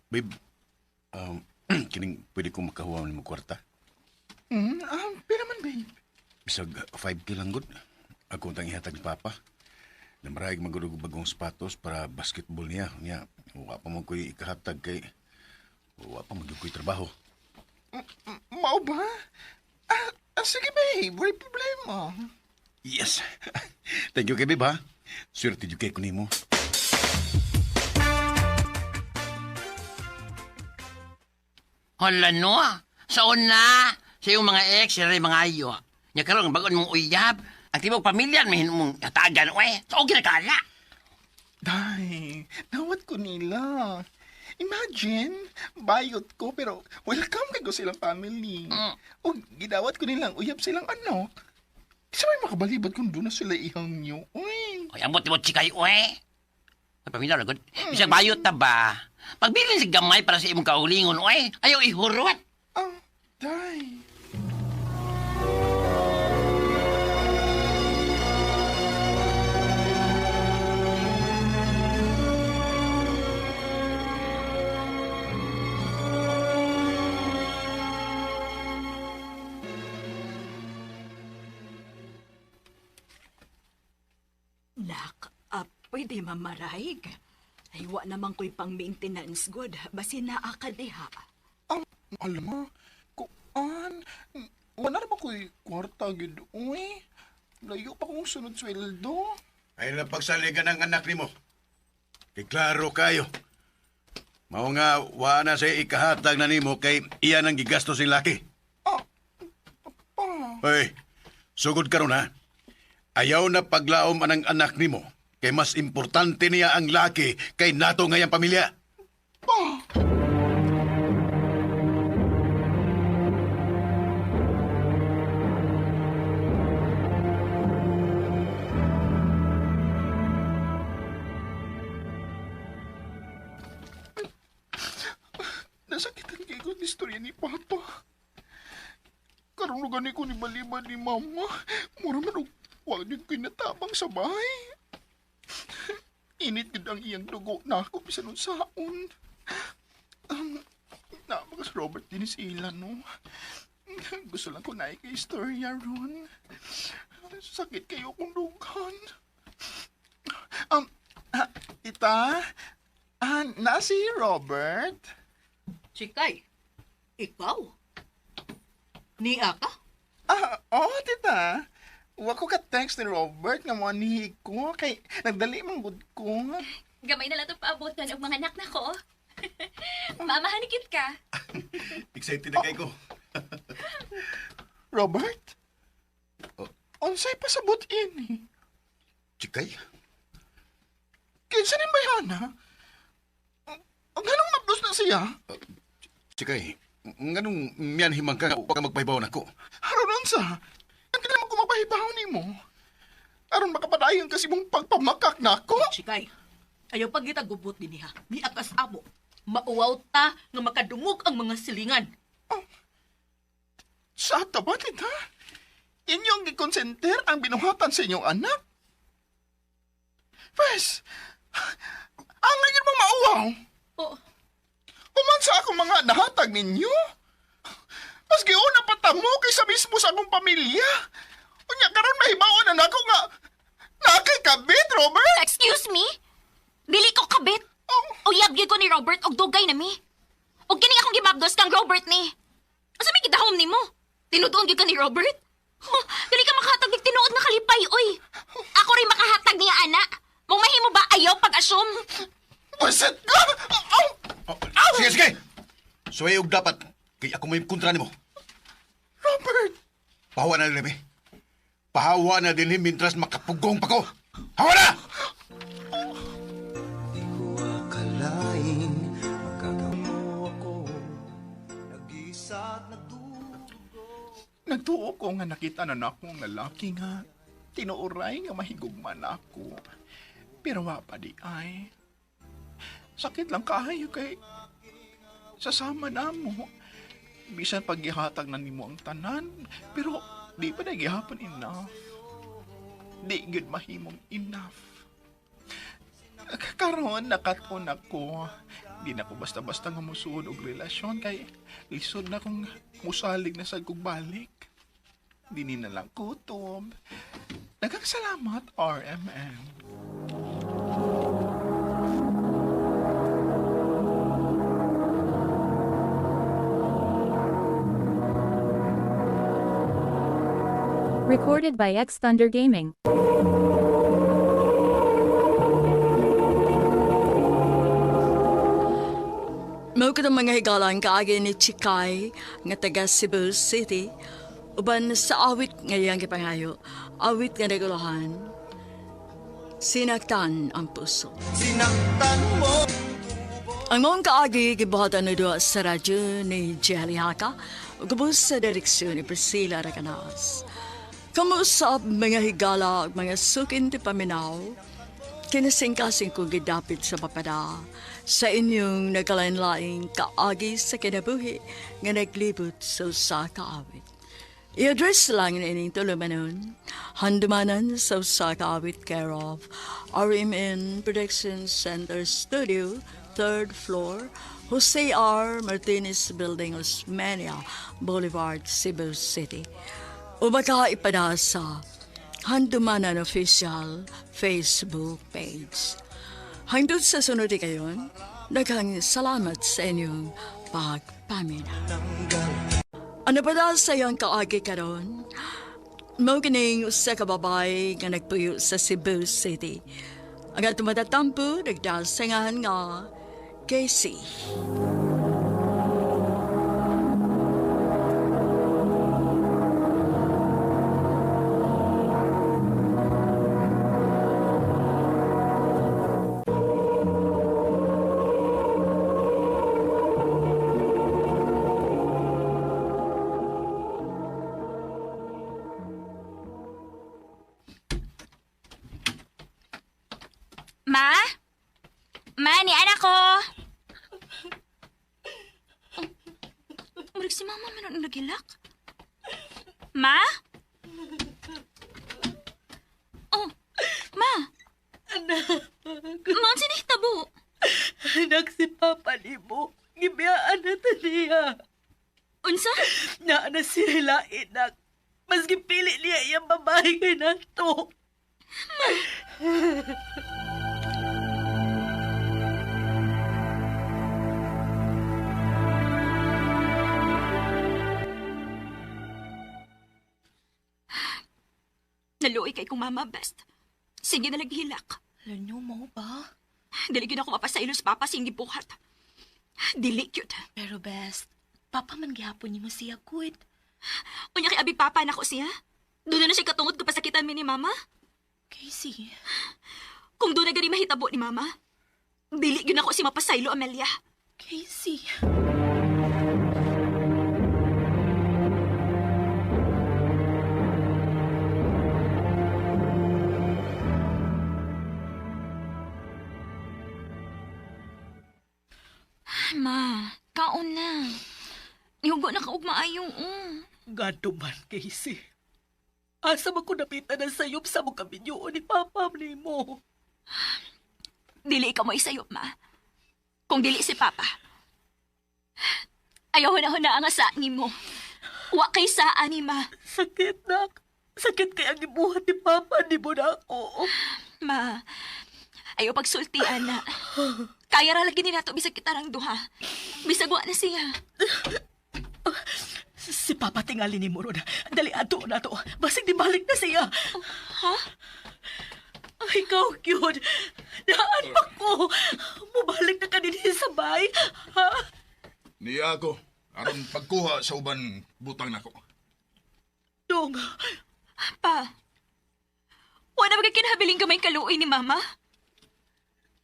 Babe, um, kining pwede ko makahuwa nimo kwarta. Pila man, babe. Bisag 5K lang gud. Ako tang ihatag ni Papa. Namarahig magurog og bagong sapatos para basketball niya. Niya, wa pa man ko'y ikahatag kay wa pa man gyud ko'y trabaho. Mao ba? Sige, babe. Wala problema. Yes. Thank you kay babe, ha. Swerte jud kay ko nimo. Hala no, sa una, sa iyong mga ex, sila rin mga ayo. Nya karon bagon mong uyab, ang tibok pamilya may mong hatagan oy. Sa og ginakala. Day, nawat ko nila. Imagine, bayot ko pero welcome kay ko silang family. O gidawat ko nilang uyab silang anak. Isa may makabalibad kung doon na sila ihang nyo. Uy, Oy, ambot mo chikay oy. Ay, pamilya ra gud. Bisag bayot ta ba? Pagbilin sa gamay para sa imong kaulingon oy, ayaw ihurot. ah, day. Nak, pwede mamaraig. Ay, wa naman ko'y pang maintenance good. Basin naa ka diha. Alam mo, kuan, wala na ba ko'y kwarta gid, uy. Layo pa kong sunod sweldo. Ay lang pagsaligan ang anak nimo. Kay klaro kayo. Mao nga wa na say ikahatag na nimo kay iya nang gigasto sing laki. Ah, pa. Hoy, sugod karon ha. Ayaw na paglaom anang anak nimo kay mas importante niya ang laki kay nato ngayang pamilya. Pa! Nasakitan kay ko ang istorya ni Papa. Karon na gani ko ni baliba ni Mama. Mura man og wa gyud ko'y natabang sa bahay. Init gud ang iyang dugo na ako bisan unsaon. Na mga si Robert din sila, no? Gusto lang ko na kay istorya ron. Sakit kayo kung dughan. Um, tita, na si Robert? Chikay, ikaw? Niya ka? Oh, tita. Wa ko ka-text ni Robert nga mo ni ko kay nagdali man gud ko. Gamay na lang itong paabutan og mga anak na ko. Mamahan cute ka. Excited na kay ko. Robert? Oh. Unsay pasabot ini? Chikay, Kinsa ni bayana? Ang ganong mabdos na siya? chikay. Nganong miyan himang ka wa ka magpahibaw nako. Aron unsa? Ang kailangan ko mapahibaw nimo. Aron makapadayon kasi mong pagpamakak nako. Chikay, ayaw pagita gubot din niya. Niya kas amo. Mauwaw ta nga makadungog ang mga silingan. Sa ta ba, tita? Inyong gikonsenter ang binuhatan sa inyong anak? Pwes, ang ngayon mong mauwaw. Oh, Human sa akong mga nahatag ninyo. Mas giuna pa tamo kaysa mismo sa akong pamilya. Unya karon mahibaon na nako nga nakay kabit, Robert. Excuse me? Dili ko kabit. Oh. Uyab gyud ko ni Robert og dugay na mi. Og kini akong gimabdos kang Robert ni. Asa may gidahom nimo? Tinutuon gyud ka ni Robert? Huh, dili ka makahatag og tinuod nga kalipay oy. Ako rin makahatag niya ana. Mong mahimo ba ayaw pag-assume? Buset ka! Aw! Oh, sige, sige. Suway og dapat kay ako may kontra nimo. Robert! Pahawa na din, eh. Pahawa na din mintras makapugong pa ko. Hawa na! Di ko akalain magkagawa mo ako. Nag-iisa at nagdurugo. Nagtuo ko nga nakita na nako ang lalaki nga tinuoray nga mahigugma na ako. Pero wa pa di ay. Sakit lang kaayo kay sasama na mo. Bisan paggihatag na nimo ang tanan, pero di pa na gihapon enough. Di gyud mahimong enough. Karon nakat-on ako. Di na ko basta-basta nga musuod og relasyon kay lisod na kung musalig na sad kog balik. Dini na lang kutob. Daghang salamat, RMN. Recorded by X Thunder Gaming. Mao katong mga higalan kaagi ni Chikay nga taga Cebu City uban sa awit nga iyang gipangayo, awit nga nagulahan. Sinaktan ang puso. Sinaktan mo. Ang maong kaagi gibuhatan na duha sa radyo ni Jelly Haka ug ubos sa direksyon ni Priscilla Raganas. Kamusap mga higala ug mga sukin ti paminaw, kinasingkasing kong gidapit sa papada sa inyong nagkalain-laing kaagi sa kinabuhi nga naglibot sa usa ka awit. I-address lang ining tulumanon, handumanan sa usa ka awit care of RMN Production Center Studio, 3rd floor, Jose R. Martinez Building, Osmeña Boulevard, Cebu City. O baka ipada sa Handumanan Official Facebook page. Hangtod sa sunod kayon, daghang salamat sa inyong pagpamina. Ano pa daw sa iyong kaagi karon? Mao kining usa ka babae nga nagpuyo sa Cebu City. Ang atong matatampo, nagdasangan nga Casey. Ma? Ma, ni anak ko. Murag si mama man ang nagilak. Ma? Oh, ma. Anak. Ma, unsa ni hitabo? Anak, si Papa ni mo. Gibiyaan na ta niya. Unsa? Naa na siya lain, anak. Mas gipili niya iyang babae kay nato. Naluoy kay kong mama best. Sige na naghilak. Alam niyo mo ba? Dili gyud ako mapasailos papa sing gibuhat. Dili gyud. Pero best, Papa man gihapon nimo siya good. Unya kay abi papa nako siya. Doon na siya katungod ko pasakitan mi ni mama. Casey, Kung doon na gani mahitabo ni mama, dili gyud ako si mapasaylo, Amelia. Casey. Ay, ma, kaon na. Ihugo na ka og maayo. Gado man, Casey. Asa man ko napitan ang sayop sa mong kabinyoon ni Papa nimo. Dili ka mo isayop, ma. Kung dili si Papa. Ayaw na na ang asa nimo. Wa kay saa ni ma. Sakit na. Sakit kay ang gibuhat ni Papa nimo na ako. Ma, ayaw pagsulti, ana. Kaya ra lagi ni nato bisag kitarang duha. Bisag wa na siya. Si Papa tingali ni mo ron. Dali, ato na to. Basig di balik na siya. Ha? Ay, ikaw, cute. Daan pa ko. Mubalik na ka din sa bay. Ha? Niya ako, aron pagkuha sa uban butang nako. Dong, Pa, wala ba kinahabiling gamay kaluoy ni Mama?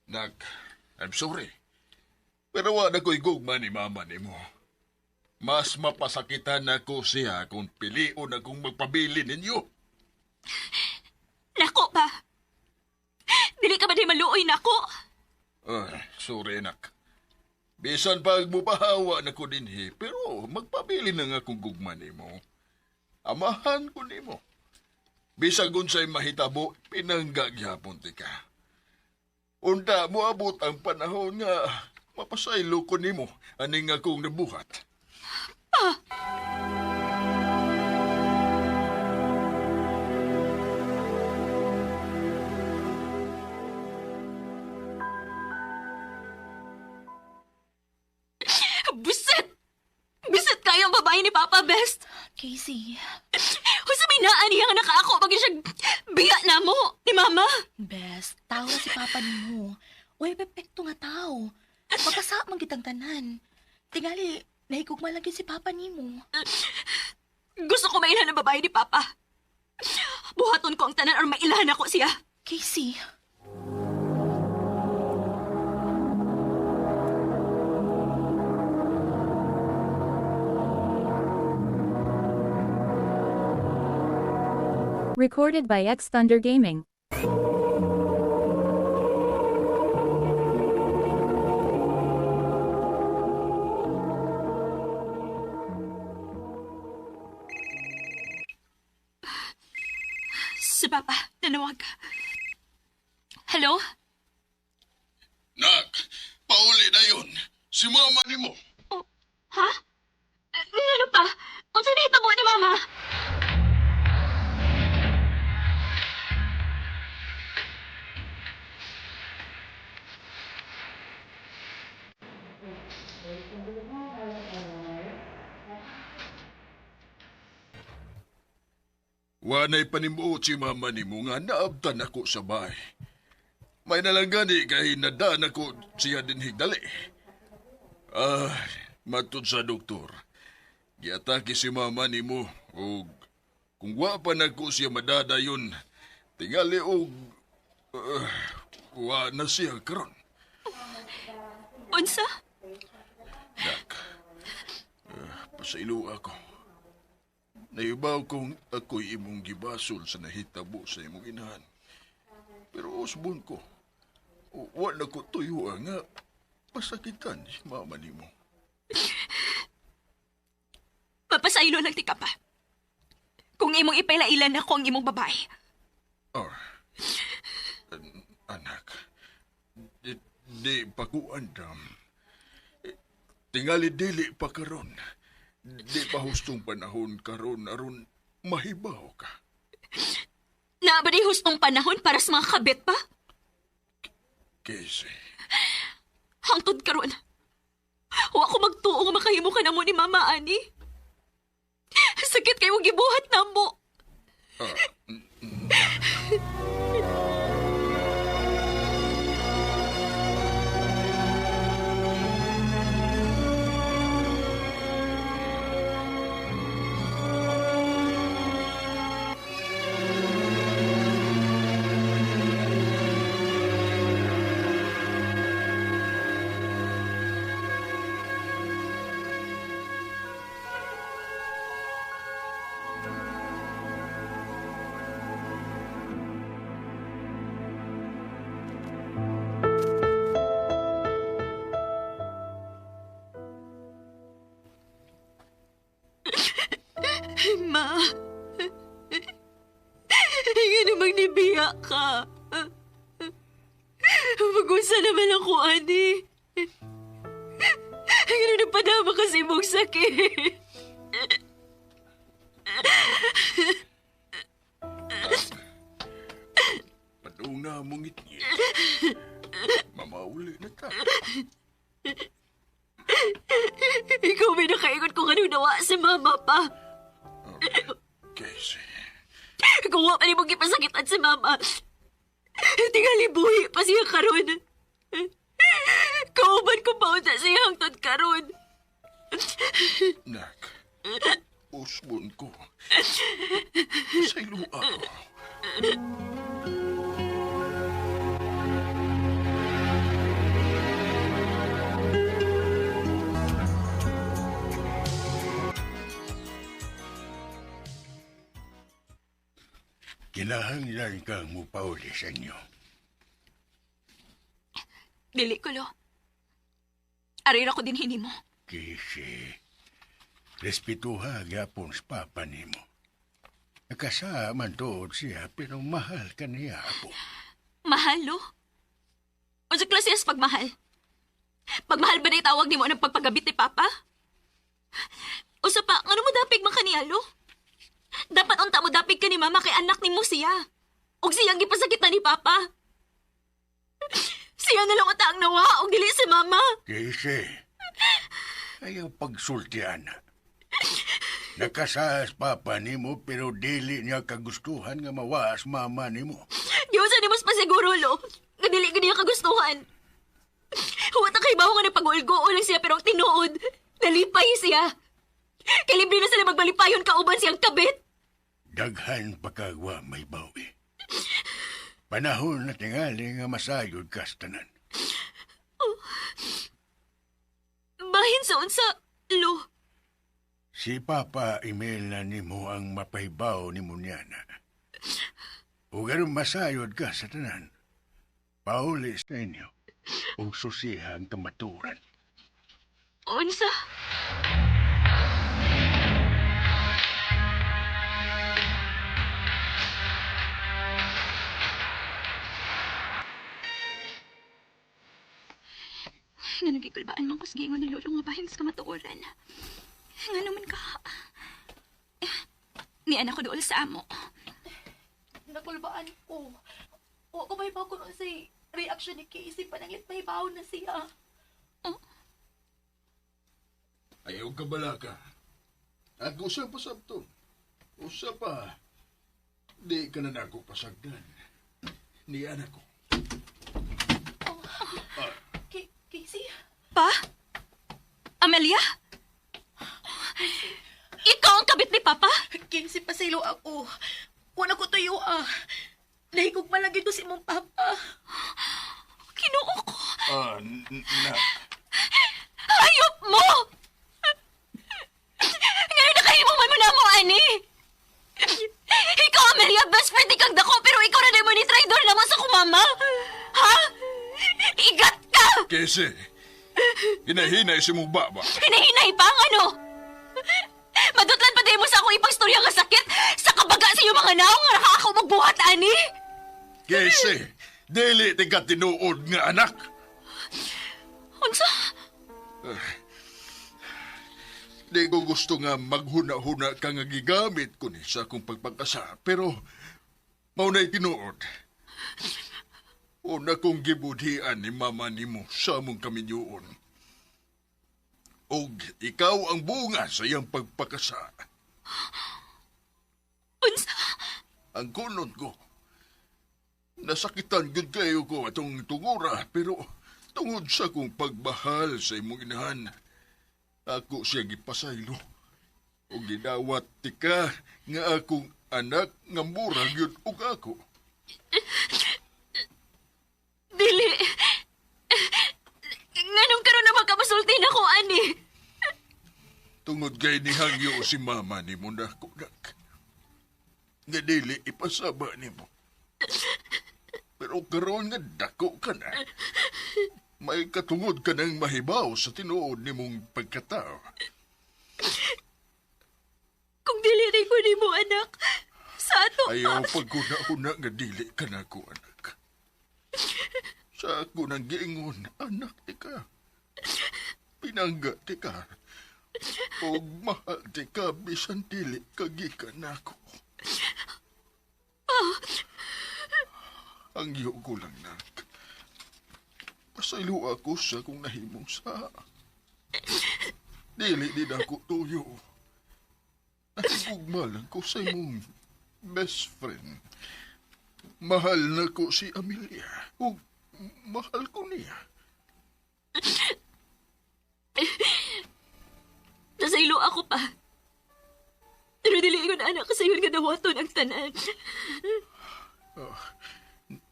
Nak, I'm sorry. Pero wa na ko'y gugma ni mama nimo. Mas mapasakitan ako siya kung pilion akong magpabili ninyo. Nako pa. Dili ka ba di maluoy nako? Ay, sorry nak. Bisan pag mupahawa na ko dinhi, pero magpabili na nga kung gugma nimo. Amahan ko nimo. Bisag unsay mahitabo, pinangga gyapon ti ka. Unta moabot ang panahon nga Mapasaylo ko nimo aning akong nabuhat. Buset! Buset kayo ang babae ni Papa Best! Casey, Unsa may naa niya nga nakaako pag siya biya na mo ni Mama. Best, tao na si Papa nimo. Uy, pepekto nga tao. Magkasa man kitang tanan. Tingali, nahigugma lang gyud si Papa nimo. Gusto ko mailhan ang babae ni Papa. Buhaton ko ang tanan aron mailhan ako siya. Casey, Recorded by X Thunder Gaming. Si Papa, nanawag. Hello? Nak, pauli na yun. Si mama nimo. Oh, ha? Ano pa? Unsa nahitabo ni Mama? Wanay panimuot si mama nimo nga naabtan ako sa bahay. May nalang gani kay nadaan ako siya din higdali. Ah, matud sa doktor. Giatake si mama nimo og kung wa pa nako siya madadayon, tingali og ah, wa na siya karon. Unsa? Nak, pasaylo ako. Naibaw kong ako'y imong gibasol sa nahitabo sa imong inahan. Pero usbon ko, wa na ko tuyo nga pasakitan si mama nimo. Mapasaylo lang ti ka pa. Kung imong ipailailan ako ang imong babae. Oh, anak, di pa ko andam. Tingali dili pa karon. Di pa hustong panahon karon aron mahibaw ka. Naa ba di hustong panahon para sa mga kabit pa? Casey, Hangtod karon. Wa ko magtuo nga makahimo ka namo ni Mama ani. Sakit kayo gibuhat namo. Ma. Nga namang nibiya ka. Mag-usa naman ako, ani. Nga napadama ka sa imong sakit. Padung na mong ngitngit. Mamauli na ta. Ikaw may nakaingon kung anong nawa si Mama pa. Casey, Kung wa pa nimo gipasakitan si Mama, tingali buhi pa siya karon. Kauban ko pa unsa siya hangtod karon. Nak, usbon ko. Saylo ako. Kinahanglan kang mupauli sa inyo. Dili ko, lo. Aray ra ko din hinimo. Kisi, respetuha gyapon sa papa nimo. Nakasa man tuod siya, pero mahal ka niya, apo. Mahal, lo? Unsa klase as pagmahal? Pagmahal ba na itawag nimo ng pagpagabit ni Papa? Usa pa, ngano mo dapig man kanialo? Dapat unta mo dapig ka ni Mama kay anak nimo siya. Og siyang gipasakit na ni Papa. Siya na lang unta ang nawa og dili si Mama. Casey, ayaw pagsultian. Nakasas papa nimo pero dili niya kagustuhan nga mawaas mama nimo. Diyon sa nimo pasiguro, lo. Nga dili gid niya kagustuhan. Huwat ang kaibaw nga nagpag-ulgo lang siya pero ang tinuod, nalipay siya. Kay libre na sila magbalipayon kauban siyang kabit. Daghan pa kagwa may bawi. Panahon na tingali nga masayod kas tanan. Bahin sa unsa, lo. Si Papa email na nimo ang mapahibaw nimo niya na. O ganun masayod ka sa tanan. Pauli sa inyo ug susiha ang kamaturan. Unsa? Nga nagikulbaan man ko sa giingon ni Lolo nga bahin sa kamatuoran. Nga naman ka. Ni anak ko dool sa amo. Nakulbaan ko. Wa ko mahibaw ko noon sa reaction ni Casey. Pananglit mahibaw na siya. Ayaw ka balaka. Ako sa pasabto. Usa pa. Di ka na nako pasagdan. Ni anak ko. Casey? Pa? Amelia? Ikaw ang kabit ni Papa? Casey, pasaylo ako. Wala ko tuyo ah. Nahigugma lang gyud ko si imong papa. Kinuo ko. Ah, na. Hayop mo! Ngayon nakahimo man mo na mo, ani! Ikaw, Amelia, best friend ikang dako, pero ikaw na mo ni traidor naman sa kumama! Ha? Igat ka! Kese, hinahinay si mong baba. Hinahinay pa ang ano? Madutlan pa din mo sa akong ipagstorya nga sakit sa kabaga sa iyong mga naong nga nakakaw magbuhat, ani! Kese, dili tingka tinuod nga anak. Unsa? Di ko gusto nga maghuna-huna ka nga gigamit ko ni sa akong pagpagkasa, pero maunay tinuod. Una kong gibudhian ni mama nimo sa among kaminyuon. Og ikaw ang bunga sa iyang pagpakasa. Unsa? Ang kunot ko. Nasakitan gud kayo ko atong tungura, pero tungod sa kong pagbahal sa imong inahan, ako siya gipasaylo. O gidawat tika nga akong anak nga mura gyud og ako. Dili. Nganong karon naman ka masulti na ko, ani? Tungod kay nihangyo si mama nimo nako nak. Nga dili ipasaba nimo. Pero karon nga dako ka na. May katungod ka ng mahibaw sa tinuod nimong pagkatao. Kung dili rin ko nimo, anak, sa ato Ayaw pagkuna-una nga dili ka na ko, anak. Sa ako nang giingon, anak ti ka. Pinangga ti ka. Og mahal ti ka, bisan dili ka gikan nako. Ang iyo ko lang, nak. Pasaylo ako sa kung nahimong sa. Dili din ako tuyo. Nahigugma lang ko sa imong best friend. Mahal na ko si Amelia. Ug mahal ko niya. Nasa ilo ako pa. Pero dili ko na anak sa nga dawaton ang tanan.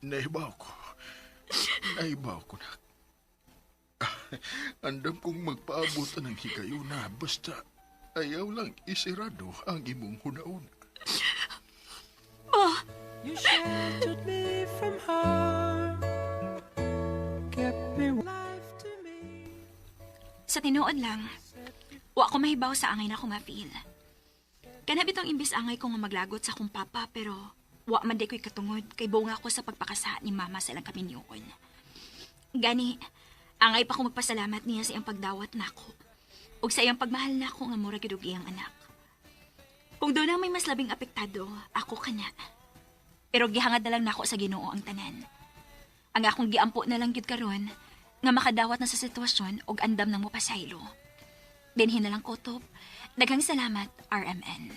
Nahibaw ko. Nahibaw ko na. Andam kong magpaabot ng higayuna basta ayaw lang isirado ang imong hunauna. You sheltered me from harm, kept me life to me. Sa tinuod lang, wa ko mahibaw sa angay na ko nga feel. Kana bitong imbis angay ko nga maglagot sa akong papa pero wa man di ko'y katungod kay bunga ko sa pagpakasa ni mama sa ilang kaminyoon. Gani, Angay pa ko magpasalamat niya sa iyang pagdawat nako. Ug sa iyang pagmahal nako nga mura gyud og iyang anak. Kung doon ang may mas labing apektado, ako kana. Pero gihangad na lang nako sa Ginoo ang tanan. Ang akong giampo na lang gyud karon nga makadawat na sa sitwasyon ug andam nang mopasaylo. Dinhi na lang kutob. Daghang salamat, RMN.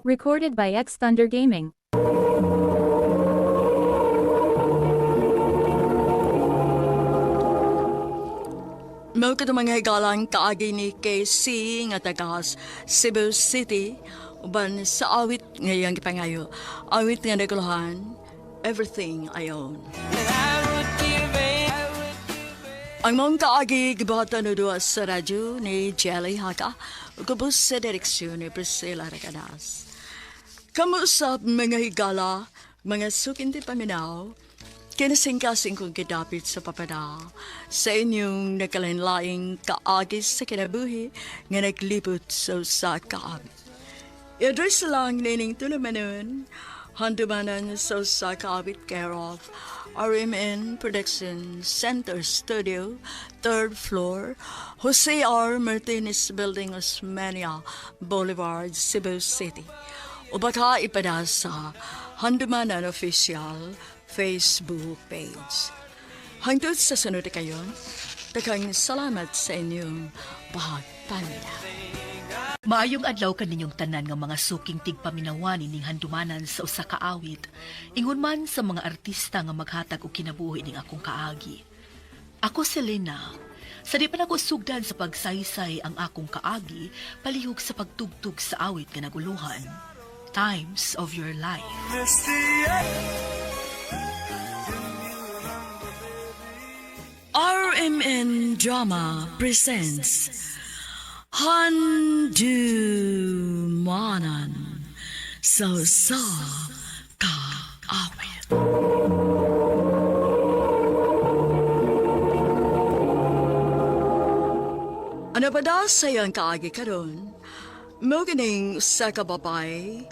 Recorded by X Thunder Gaming. Mao kadto mga higalang kaagi ni KC nga taga Cebu City uban sa awit nga iyang gipangayo. Awit nga naguluhan, Everything I Own. Ang mong kaagi gibuhatan o duha sa radyo ni Jelly Haka ug ubos sa direksyon ni Priscilla Recanas. Kamusap mga higala, mga sukinti paminaw, kinasingkasing kong gidapit sa papada sa inyong nagkalainlaing kaagi sa kinabuhi nga naglibot sa usa ka awit. I-address lang nining tulumanon, handumanan sa usa ka awit care of RMN Production Center Studio, third floor, Jose R. Martinez Building, Osmeña Boulevard, Cebu City. O baka ipada sa Handumanan Official Facebook page. Hangtod sa sunod kayon, daghang salamat sa inyong pagpaminaw. Maayong adlaw kaninyong tanan nga mga suking tigpaminawan ining handumanan sa usa ka awit. Ingon man sa mga artista nga maghatag og kinabuhi ning akong kaagi. Ako si Lena. Sa di pa nako sugdan sa pagsaysay ang akong kaagi, palihog sa pagtugtog sa awit nga naguluhan. Times of Your Life. RMN Drama presents Handumanan sa sa kaawit. Ano pa daw sa iyang kaagi karon? Mao kining sa kababay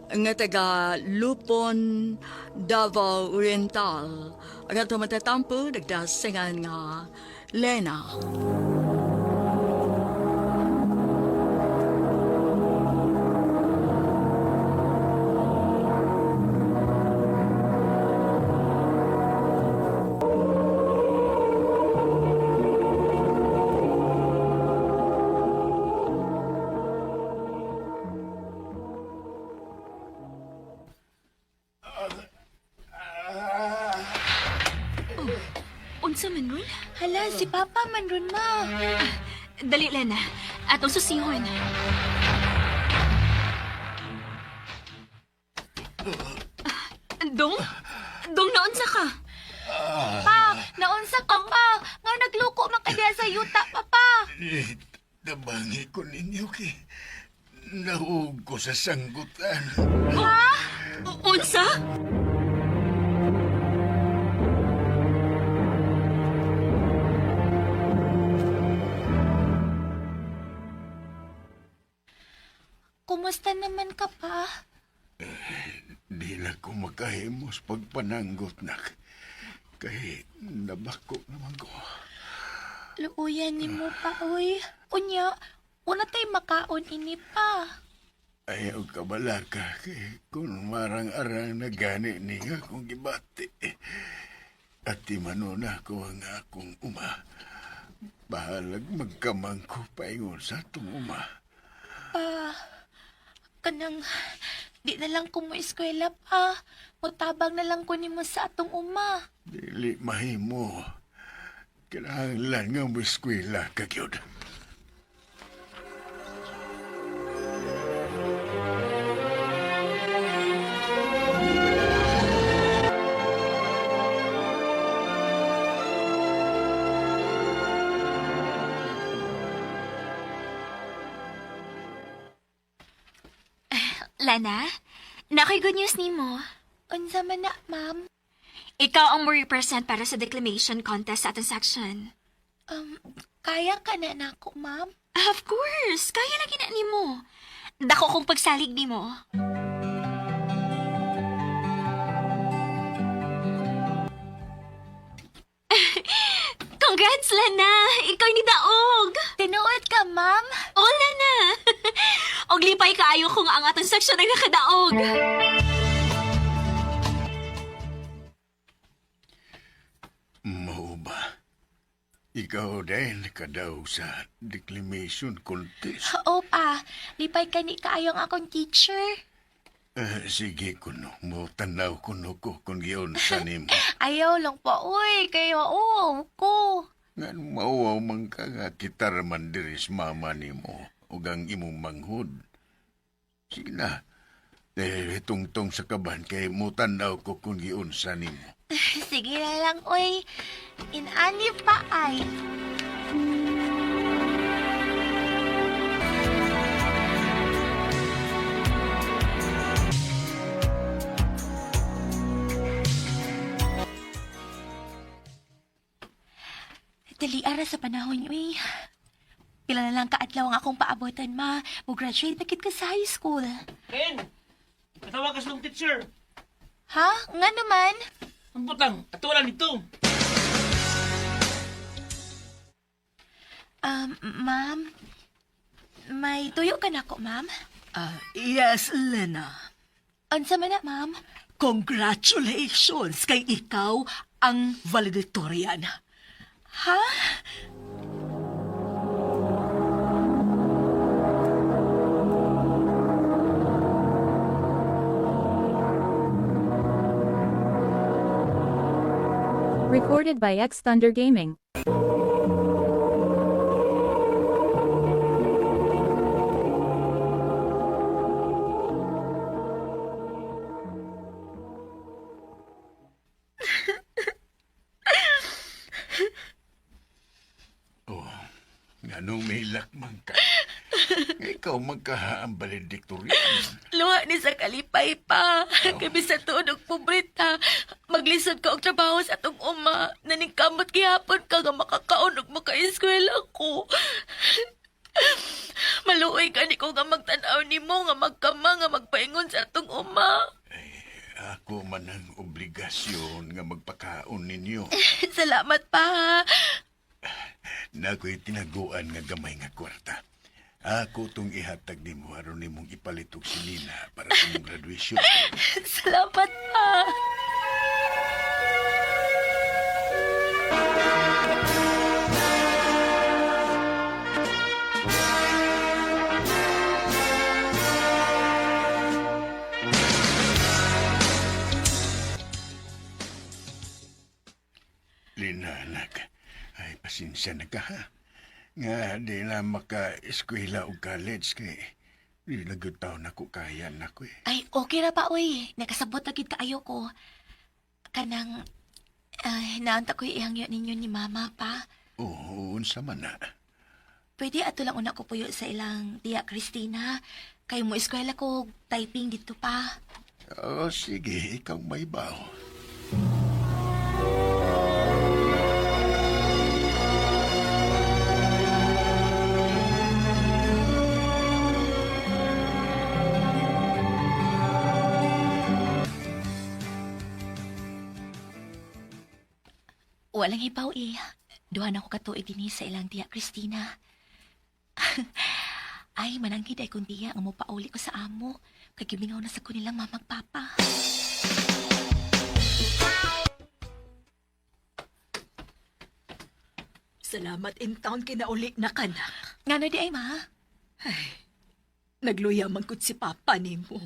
nga taga Lupon, Davao Oriental. Ang ato matatampo nagdasingan nga Lena. Unsa man ron? Hala, si Papa man ron ma. Dali, Lena. Atong susihon. Dong? Dong, naunsa ka? Pa, naunsa ka pa. Nga nagluko man ka diha sa yuta, papa. Eh, tabangi ko ninyo kay nahug ko sa sanggutan. Ha? Unsa? Kumusta naman ka pa? Di na ko makahimos pagpananggot, nak. Kay nabako naman ko. Luuyan ni mo pa, oy. Unya, una tay makaon ini pa. Ayaw ka balaka kay kung marang-arang na gani niya akong gibati. At timanuna ko ang akong uma. Bahalag magkamang ko paingon sa atong uma. Pa, kanang di na lang ko mo eskwela pa. Mutabang na lang ko nimo sa atong uma. Dili mahimo. Kinahanglan nga mo eskwela ka gyud. Lana, nakoy good news nimo. Unsa man na, ma'am? Ikaw ang mo represent para sa declamation contest sa atong section. Kaya ka na nako, ma'am? Of course, kaya lagi na nimo. Dako kong pagsalig nimo. Congrats, Lana! Ikaw ni Daog! Tinuod ka, ma'am? Oo, Lana! Og lipay kaayo kung ang atong seksyon ay nakadaog. Mao ba? Ikaw din nakadaog sa declamation contest. Oo pa, lipay ka ni kaayo ang akong teacher. Eh, sige kuno, mo tanaw kuno ko kung giunsa nimo. Ayaw lang pa, uy, kayo, oo, ko. Ngan mauwaw man ka nga kita raman diri sa mama nimo ug ang imong manghud. Sige na. Eh, tungtong sa kaban kay mo tanaw ko kung giunsa nimo. Sige na lang, uy. Inani pa ay. Dali ara sa panahon, uy. Pila na lang kaadlaw ang akong paabotan, ma. Mo-graduate na kit ka sa high school. Ken, patawag ka sa teacher. Ha? Nga naman? Ang putang, ato wala nito. Ma'am, may tuyo ka na ko, ma'am? Ah, yes, Lena. Unsa man na, ma'am? Congratulations kay ikaw ang valedictorian. Ha? Recorded by X Thunder Gaming. Oh, nganong mihilak man ka? Nga ikaw man ka ang valedictorian. Luha ni sa kalipay pa. Kay bisan tuod og pobreta, maglisod ka og trabaho sa atong uma. Naningkamot gihapon ka nga makakaon og makaeskwela ko. Maluoy gani ko nga magtan-aw nimo nga magkama nga magpaingon sa atong uma. Ako man ang obligasyon nga magpakaon ninyo. Salamat pa. Ha. Nako'y tinaguan nga gamay nga kwarta. Ako tong ihatag nimo aron nimong ipalit og sinina para sa imong graduation. Salamat pa. Lina, anak, ay pasensya na ka ha. Nga di na maka-eskwela o college kay di na gyud taon ako kaya nako eh. Ay, okay ra pa, uy. Nakasabot na gid kaayo ko. Kanang, ay, naanta ko'y ihangyo ninyo ni mama pa. Oo, unsa man na. Pwede ato lang una ko puyo sa ilang tiya Christina. Kay mo eskwela ko typing dito pa. Oo, sige, ikaw may baw. Walang hibaw eh. Duha na ko katuig dinhi sa ilang tiya Christina. Ay, mananghid ay kung tiya ang mopauli ko sa amo. Kay gimingaw na sa ko nilang mamagpapa. Salamat in town kinauli na kanak. Ngano di ay ma? Ay, nagluya man gud si Papa nimo.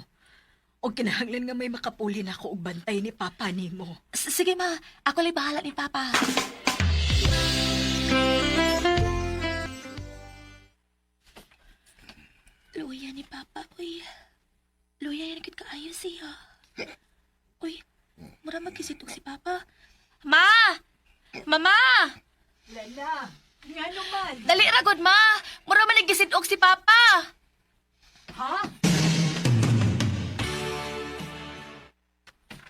O kinahanglan nga may makapuli na ako og bantay ni Papa nimo. Sige ma, ako lay bahala ni Papa. Luya ni Papa, uy. Luya yan gid kaayo siya. Uy, mura magkisitog si Papa. Ma! Mama! Lena, ngano man? Dali ra gud ma. Mura man naggisitog si Papa. Ha?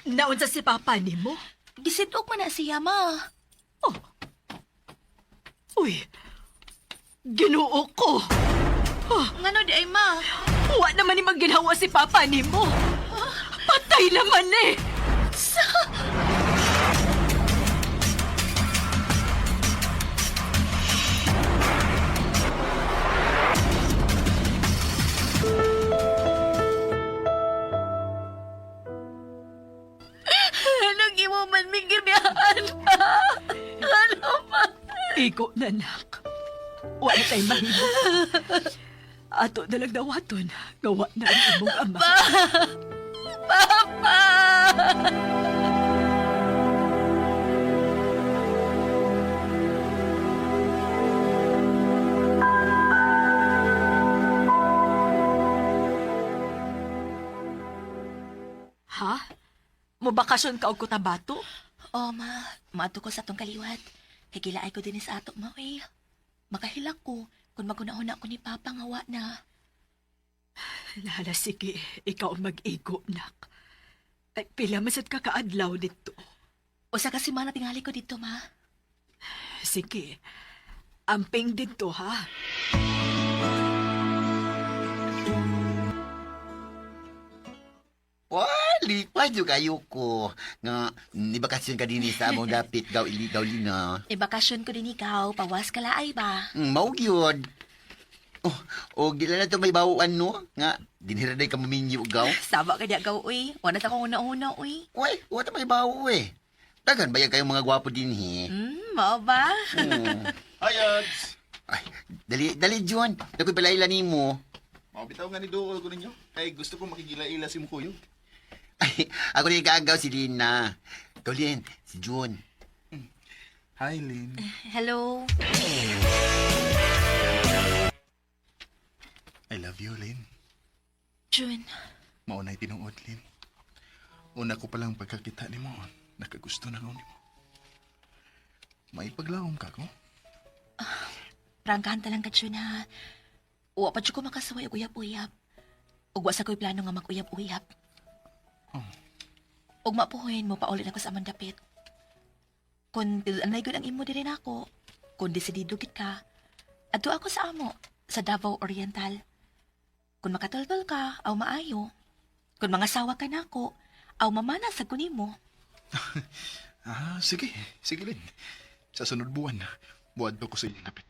Naunsa si Papa nimo? Gisitog man na siya, ma. Oh. Uy. Ginoo ko! Ngano di ay, ma? Wa naman ni magginawa si Papa nimo. Patay naman eh! Sa... Anong imo man mingirbihan pa? Ano pa? Igo na, nak. Wa na tayo mahimo. Ato na lang dawaton. Gawa na ang imong ama. Pa! Papa! Ha? Mobakasyon ka og Cotabato? Oh, ma. Maadto ko sa atong kaliwat. Kay gilaay ko din sa ato, ma, eh. Makahilak ko kung magunahon ako ni Papa nga wa na. Lala, sige. Ikaw ang mag-igo, nak. Ay, pila masad ka kaadlaw dito. Usa ka semana tingali ko dito, ma. Sige. Amping dito, ha? Wali, pwede kayo ko. Nga, nibakasyon ka din sa among dapit, gaw ili, gaw lina. Ibakasyon ko din ikaw, pawas ka laay ba? Mao gyud. Oh, o gila na to may bawuan no? Nga, dinhira day ka maminyo gaw. Saba ka diya gaw, uy. Wala ta kong una-una, uy. Uy, wala may bawo eh. Daghan ba yan kayong mga gwapo din he? Mao ba? Hi, Ads! Ay, dali, dali, John. Nakoy palaila nimo. Mabitaw nga ni Duol ko ninyo. Kay gusto ko makigila-ila si Mukuyog. Ay, ako rin kaagaw si Lina. Ikaw, Lin, si June. Hi, Lynn. Hello. I love you, Lynn. June. Maunay tinuod, Lynn. Una ko palang pagkakita nimo, nakagusto na ko nimo. May paglawom ka ko? Prangkahan ta lang ka, June, ha. Wa pa jud ko makasaway og uyab-uyab. Ug wa sa ko'y plano nga mag-uyab-uyab. Oh. Ug mapuhin mo paulit ako sa amang dapit. Kung tiluanay gud ang imo diri nako, kung desidido gid ka, adto ako sa amo, sa Davao Oriental. Kung makatultol ka, aw maayo. Kung mangasawa ka nako, aw mamana sa kunimo. Ah, sige. Sige, Lynn. Sa sunod buwan, buwan ko sa inyong dapit.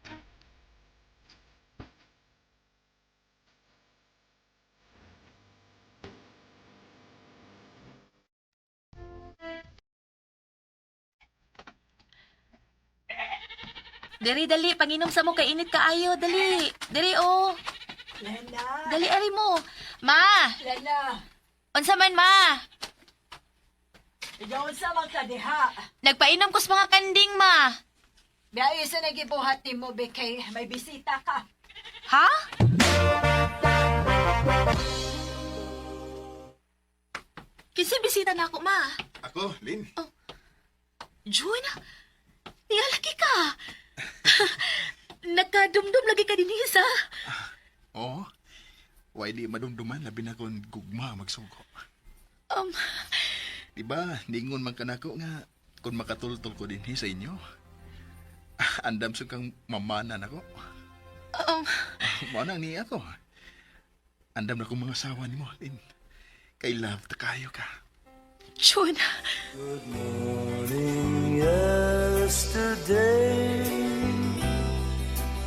Diri dali, panginom sa mo kay init kaayo, dali. Diri oh. Lala! Dali ari mo. Ma, Lala! unsa man ma? Ikaw sa mga kadiha. Nagpainom ko sa mga kanding ma. Biyahe sa nagibuhat ni mo, Bekay. May bisita ka. Ha? Kinsa bisita na ako, ma? Ako, Lynn. June, nialaki ka. Nagkadumdum lagi ka din sa. Oo. Why di madumduman, labi na kung gugma magsugo. Diba, ningon man kanako nga, kung makatultol ko din sa inyo, andam sa kang mamanan ako. Mao na ni ako. Andam na kong mga asawa nimo, Lynn. Kay love ta kayo ka. June, Morning yesterday.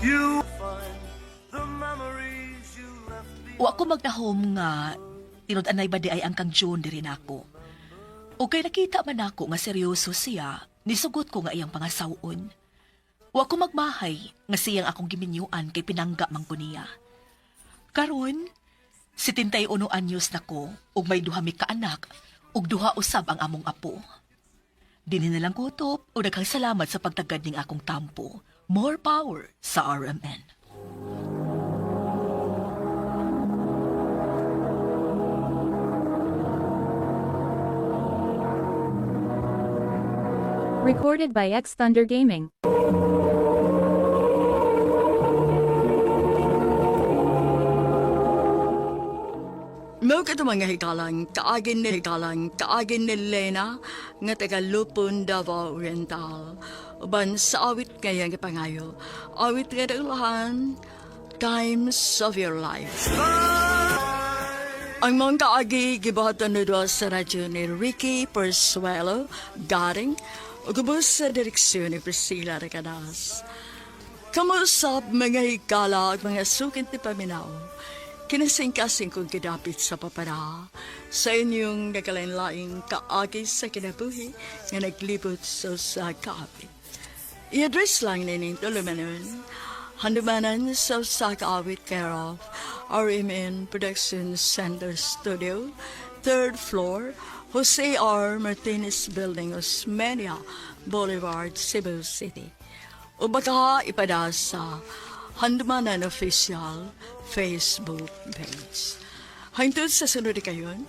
You find the memories you left Wa ko magdahom nga tinud-anay ba di ay ang kang June diri nako. O kay nakita man nako nga seryoso siya, nisugot ko nga iyang pangasawon. Wa ko magmahay nga siyang akong giminyuan kay pinangga man ko niya. Karon, 71 anyos na ko ug may duha mi ka anak ug duha usab ang among apo. Dinhi na lang kutob o daghang salamat sa pagtagad ning akong tampo. More power sa RMN. Recorded by X Thunder Gaming. Mao kato mga hikalang kaagin ni Lena nga taga Lupon, Davao Oriental. Uban sa awit ngayang pangayo. Awit nga naglahan, Times of Your Life. Ang mga kaagi gibuhatan na doon sa radyo ni Ricky Persuelo, Garing, ug ubos sa direksyon ni Priscilla Recanas. Kamusap mga higala at mga sukin ti paminaw, kinasingkasing kong kidapit sa papara, sa inyong nagkalain-laing kaagi sa kinabuhi nga naglibot sa sa kaawit. I-address lang nining tulumanon, handumanan sa usa ka awit care of RMN Production Center Studio, third floor, Jose R. Martinez Building, Osmeña Boulevard, Cebu City. O baka ipada sa Handumanan Official Facebook page. Hangtod sa sunod kayon,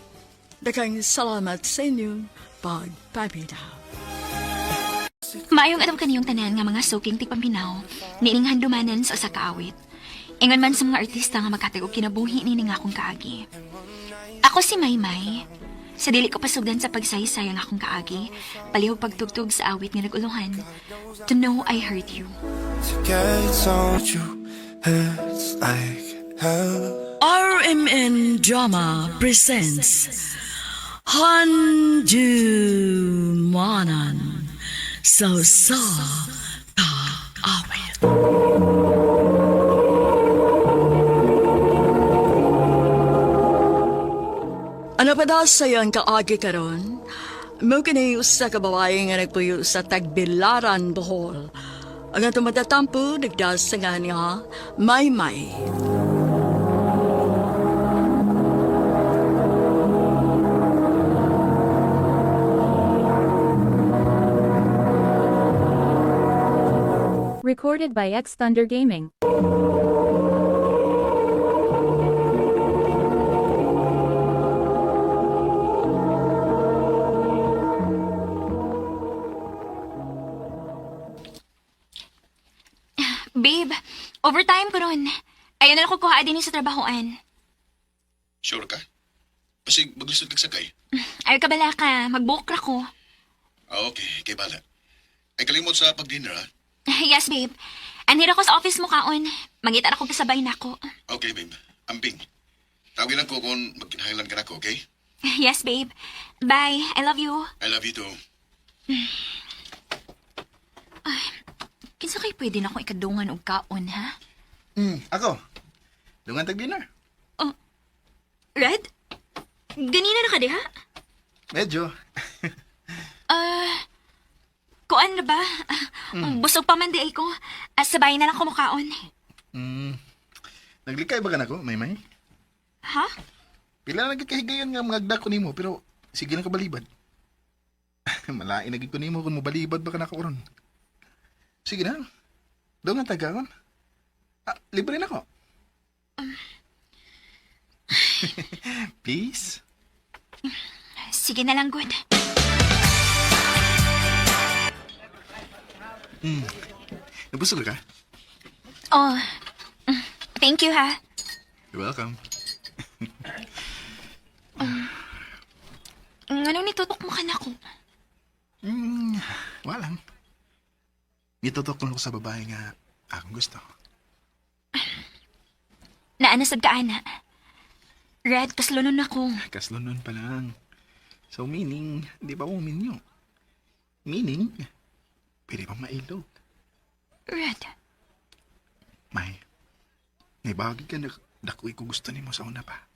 daghang salamat sa inyong pagpaminaw. Maayong adlaw kaniyong tanan nga mga suking tigpaminaw, niining handumanan sa usa ka awit. Ingon man sa mga artista nga maghatag og kinabuhi niini nga akong kaagi. Ako si Maymay. Sa dili ko pasugdan sa pagsaysay ang akong kaagi, palihog pagtugtog sa awit nga nag-uluhan. To Know I Hurt You. To get on you hurts like hell. RMN Drama presents Handumanan sa sa kaawit. Ano pa daw sa'yo ang kaagi karon? Mo kini usa ka babae nga nagpuyo sa Tagbilaran, Bohol. Ang atong matatampo nagdasangan nga Maymay. Recorded by X Thunder Gaming. Babe, overtime ko ron. Ayaw na lang ko kuha din sa trabahoan. Sure ka? Basig maglisod kag sakay. Ayaw ka bala ka, mag-book ra ko. Ah, okay, kay bala. Ay kalimot sa pag-dinner ha. Yes, babe. Anhira ko sa office mo kaon. Mangita ra ko kasabay nako. Okay, babe. Amping. Tawagin lang ko kung magkinahanglan ka nako, okay? Yes, babe. Bye. I love you. I love you too. Kinsa kay pwede na akong ikadungan og kaon, ha? Ako. Dungan tag dinner. Red? Ganina na ka diha? Medyo. Ah, kuan na ba? Busog pa man di ay ko. Ah, sabay na lang kumukaon. Naglikay ba ka nako, Maymay? Ha? Pila na nagkakahigayon nga mga agda ko nimo pero sige na kabalibad. Malain na gid ko nimo kung mobalibad ba ka nako ron. Sige na. Dungan tagaon. Ah, libre na ko. Please. Sige na lang, good. Nabusog ka? Oh, thank you, ha? You're welcome. Anong nitutok mo ka nako? Walang. Gitutok lang ko sa babae nga akong gusto. Naanasad ka, ana. Red, kaslonon ako. Kaslonon pa lang. So meaning, di ba uminyo? Meaning, pwede pang mailog. Red, May, may bagay ka na dakoy ko gusto nimo sa una pa.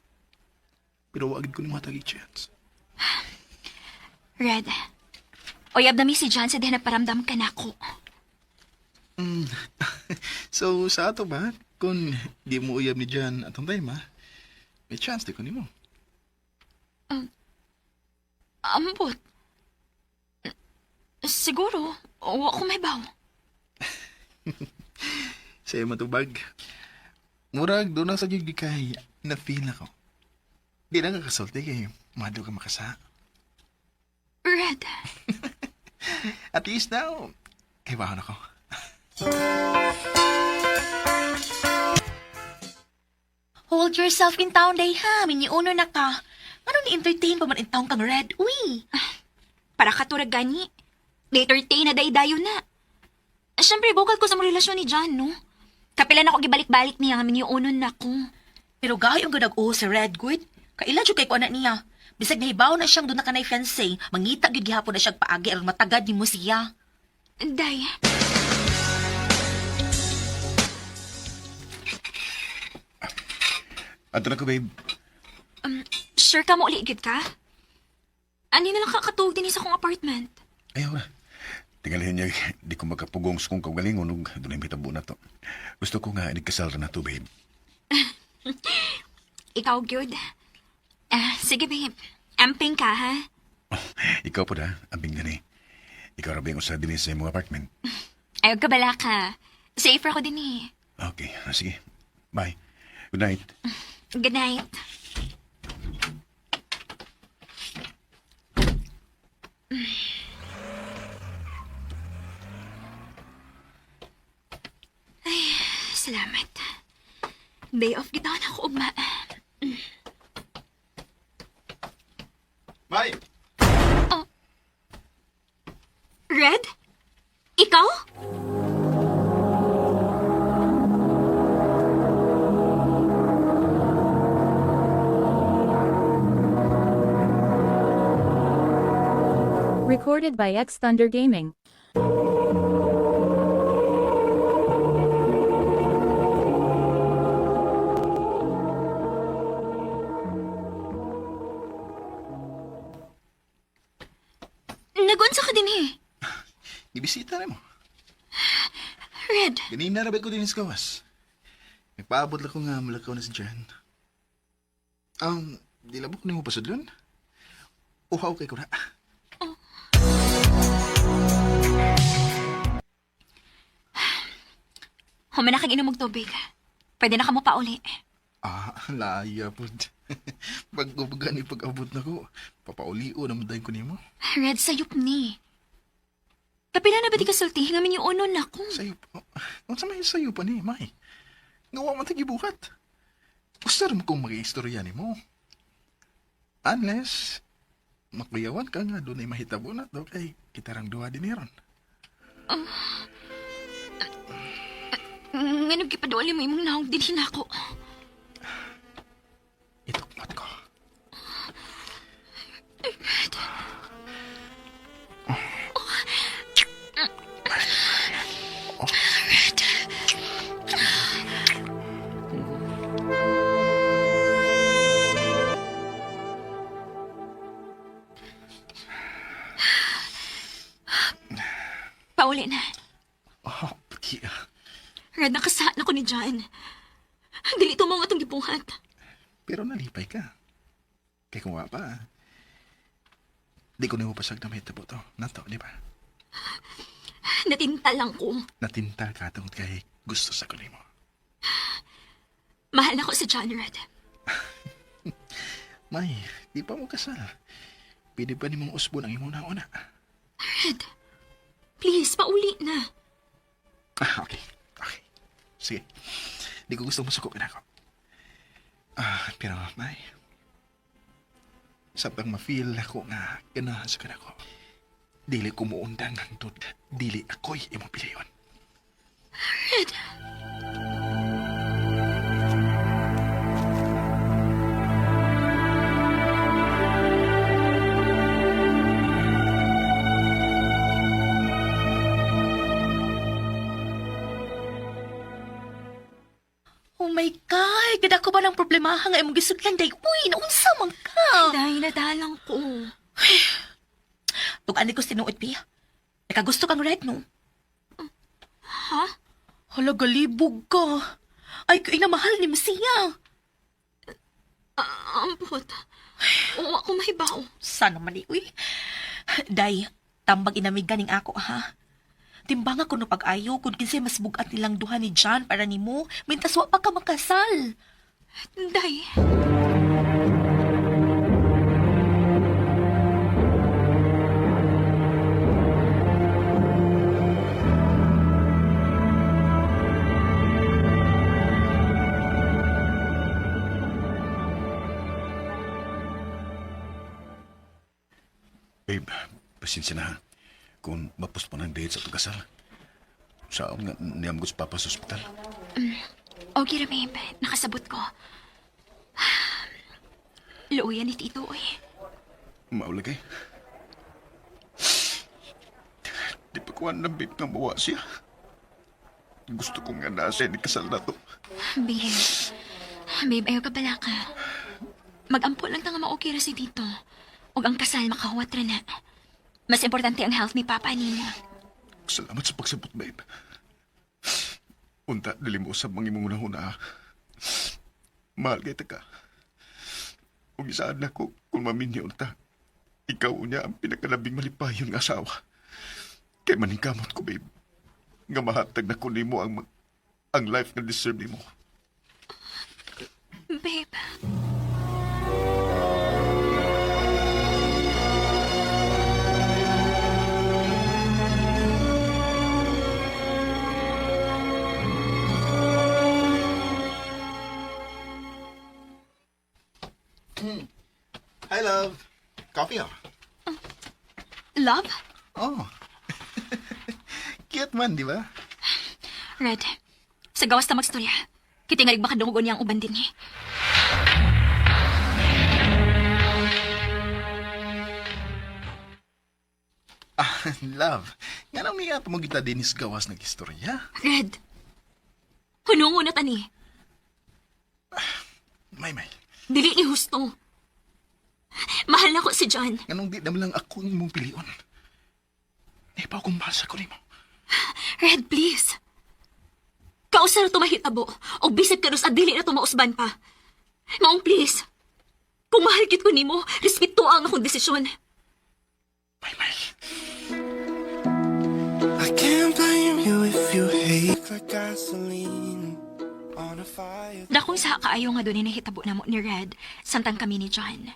Pero wag ko nimo hatag chance. Red. Oyab na mi si John sa diha nagparamdam ka nako. So sa ato ba, kung di mo uyab ni Jan atong time ha, may chance di ko nimo. Ambot. Siguro, wa ko may baw. Sa iyo matubag. Murag doon na sa gigi kay na feel ako. Di na ka kasulti kay mado ka makasa. Red, At least now, kay bahon ako. Hold yourself in town day ha, miniuno na ka. Ano ni-entertain pa man in town kang Red? Uy! Para katurag gani. Later day na daydayo na. Siyempre, bukal ko sa mong relasyon ni John, no? Kapilan ako gibalik-balik niya nga minyuonon na ko. Pero gahi ang ganag-uho sa Red Good. Kaila jud kay ko anak niya. Bisag nahibaw na siyang doon na kanay fiancé, mangita gyud gihapon na siyang paagi aron matagad nimo siya. Day, Ato na ko, babe. sure ka mo uli gyud ka? Ani na lang kakatuog din sa akong apartment. Ayaw na. Tingalihin niya, di ko makapugong sa kong kaugalingon ug dunay mitabo na to. Gusto ko nga inigkasal ra na to, babe. Ikaw gyud. Ah, sige babe. Amping ka ha. Ikaw po da, ambing gani. Ikaw ra ba yung usa dinhi sa imong apartment? Ayaw ka bala ka. Safer ako din eh. Okay, sige. Bye. Good night. Good night. Ay, salamat. Day off kita na ako ugma. May! Red? Ikaw? Recorded by X Thunder Gaming. Nagunsa ka din eh. Ibisita na mo. Red, Ganina ra ba ko din sa gawas. Nagpaabot lang ko nga mulakaw na si Jan. Di labok nimo pasudlon. Uhaw kay ko na. humana kang inom og tubig. Pwede na ka mo pauli. Ah, laya po. Pag ni pag-abot na ko, papaulio naman dayon ko nimo. Red, sayop ni. Kapila na ba di ka sulti? Ngamin yung unon na ko. Sayop. Unsa may sayo pa ni, May? Ngawa man tagibuhat. Gusto rin kong mag-istorya nimo. Unless, makuyawan ka nga doon ay mahitabo na to kay kitarang duha din ron. Nganong gipaduali mo imong naong dinhin ako. Itukmot ko. Red. Red. Pauli na. Oh, pati ah. Red, nakasaan ako ni John. Dili ito mo nga itong gibuhat. Pero nalipay ka. Kay kung wa pa, di ko nimo pasag na mahitabo to. Nato, di ba? Natinta lang ko. Natintal ka tungod kay gusto sa ko nimo. Mahal na ko si John, Red. May, di pa mo kasal. Pwede pa nimong usbon ang imong nauna. Red, please, pauli na. Ah, okay. Okay. Sige. Di ko gusto masuko ka na ako. Ah, pero, May, sabtang ma-feel ako nga ganahan sa kanako. Dili ko muundang hangtod. Dili ako'y imong piliyon. Red. Oh my God! Gada ko ba ng problema nga imong gisudlan day? Uy, naunsa man ka? Dahil nadalang ko. Tugaan ko sinuot, Pia. Nakagusto kang red, no? Ha? Hala, galibog ka. Ay, kay na mahal ni Messiah. Ah, ampot. Oo, ako mahibaw. Sana man uy. Day, tambag inamig ganing ako, ha? Timbang ako no pag-ayo kung kinsay mas bugat nilang duha ni John para nimo, mintas wa pa ka makasal. Day. Babe, pasensya na ha. Kung mapuspon ang date sa tugasal. Saan nga niyamgot si Papa sa ospital? Okay ra, babe. Nakasabot ko. Luoyan ni Tito, oy. Maulagay. Di pa ko alam, babe, nga mawa siya. Gusto ko nga nasa ni kasal na to. Babe. Babe, ayaw ka pala ka. Mag-ampo lang ta nga ma-okay ra si Tito. Ug ang kasal makahuwat ra na. Mas importante ang health ni Papa nimo. Salamat sa pagsabot, babe. Unta, dili mo usab mang imong unahuna, ha. Mahal kay ka. Ug isaan na ko kung maminyo unta. Ikaw unya ang pinakalabing malipayon nga asawa. Kay maningkamot ko, babe. Nga mahatag na ko nimo ang life nga deserve nimo. Babe. Hi, love. Coffee, ah. Love? Oh. Cute man, di ba? Red. Sa gawas ta magstorya. Kitingalig baka dungogon niya ang uban din eh. Ah, love. Nga nang niya mo kita dinis gawas nag-istorya. Red. Hunungo na tani. May, may. Dili ni husto. Mahal na ko si John. Nganong di naman lang ako ang imong pilion. Di pa akong mahal sa ko nimo. Red, please. Kausa na tumahitabo. O bisag ka sa dili na tumausban pa. Maong please. Kung mahal kit ko nimo, respeto ang akong desisyon. I can't blame you if you hate like gasoline on a fire. Dakong sa kaayo nga doon nahitabo na mo ni Red, samtang kami ni John.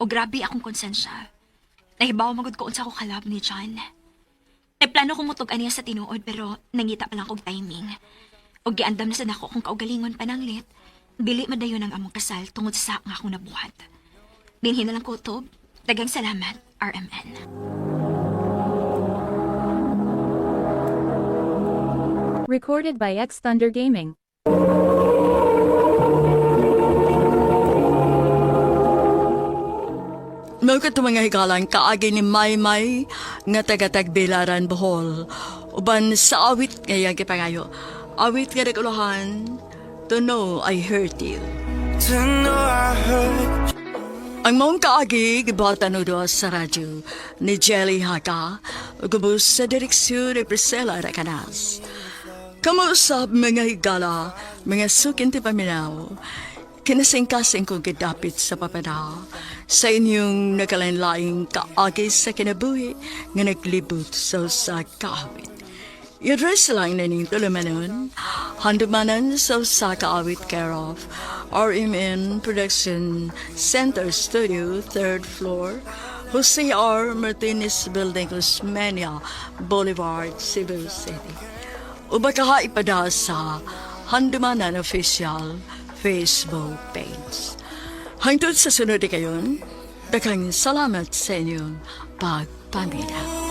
O grabe akong konsensya. Nahibaw magud ko unsa ko kalab ni John. Nagplano kong mutug aniya sa tinuod pero nangita pa lang kog timing. O giandam na sa nako kung kaugalingon pananglit, dili madayon ang among kasal tungod sa nga akong nabuhat. Dinhi na lang ko utob. Daghang salamat, RMN. Recorded by X Thunder Gaming. Mao kadto mga higalang kaagi ni Maymay nga taga-Tagbilaran, Bohol. Uban sa awit nga iyang gipangayo. Awit nga naguluhan, To Know I Hurt You. To know I hurt Ang maong kaagi, gibatan o sa radyo ni Jelly Haka, gubos sa direksyon ni Priscilla Racanas. Kamuusap mga higala, mga sukin ti paminaw, kinasingkasing kong gidapit sa papada, sa inyong nagkalain-laing kaagi sa kinabuhi nga naglibot sa usa kaawit. I-address lang na ning tulumanon, handumanan sa usa ka awit care of RMN Production Center Studio, 3rd floor, Jose R. Martinez Building, Osmeña Boulevard, Cebu City. O baka ipada sa Handumanan Official Facebook page. Hangtod sa sunod kayon, daghang salamat sa inyong pagpaminaw.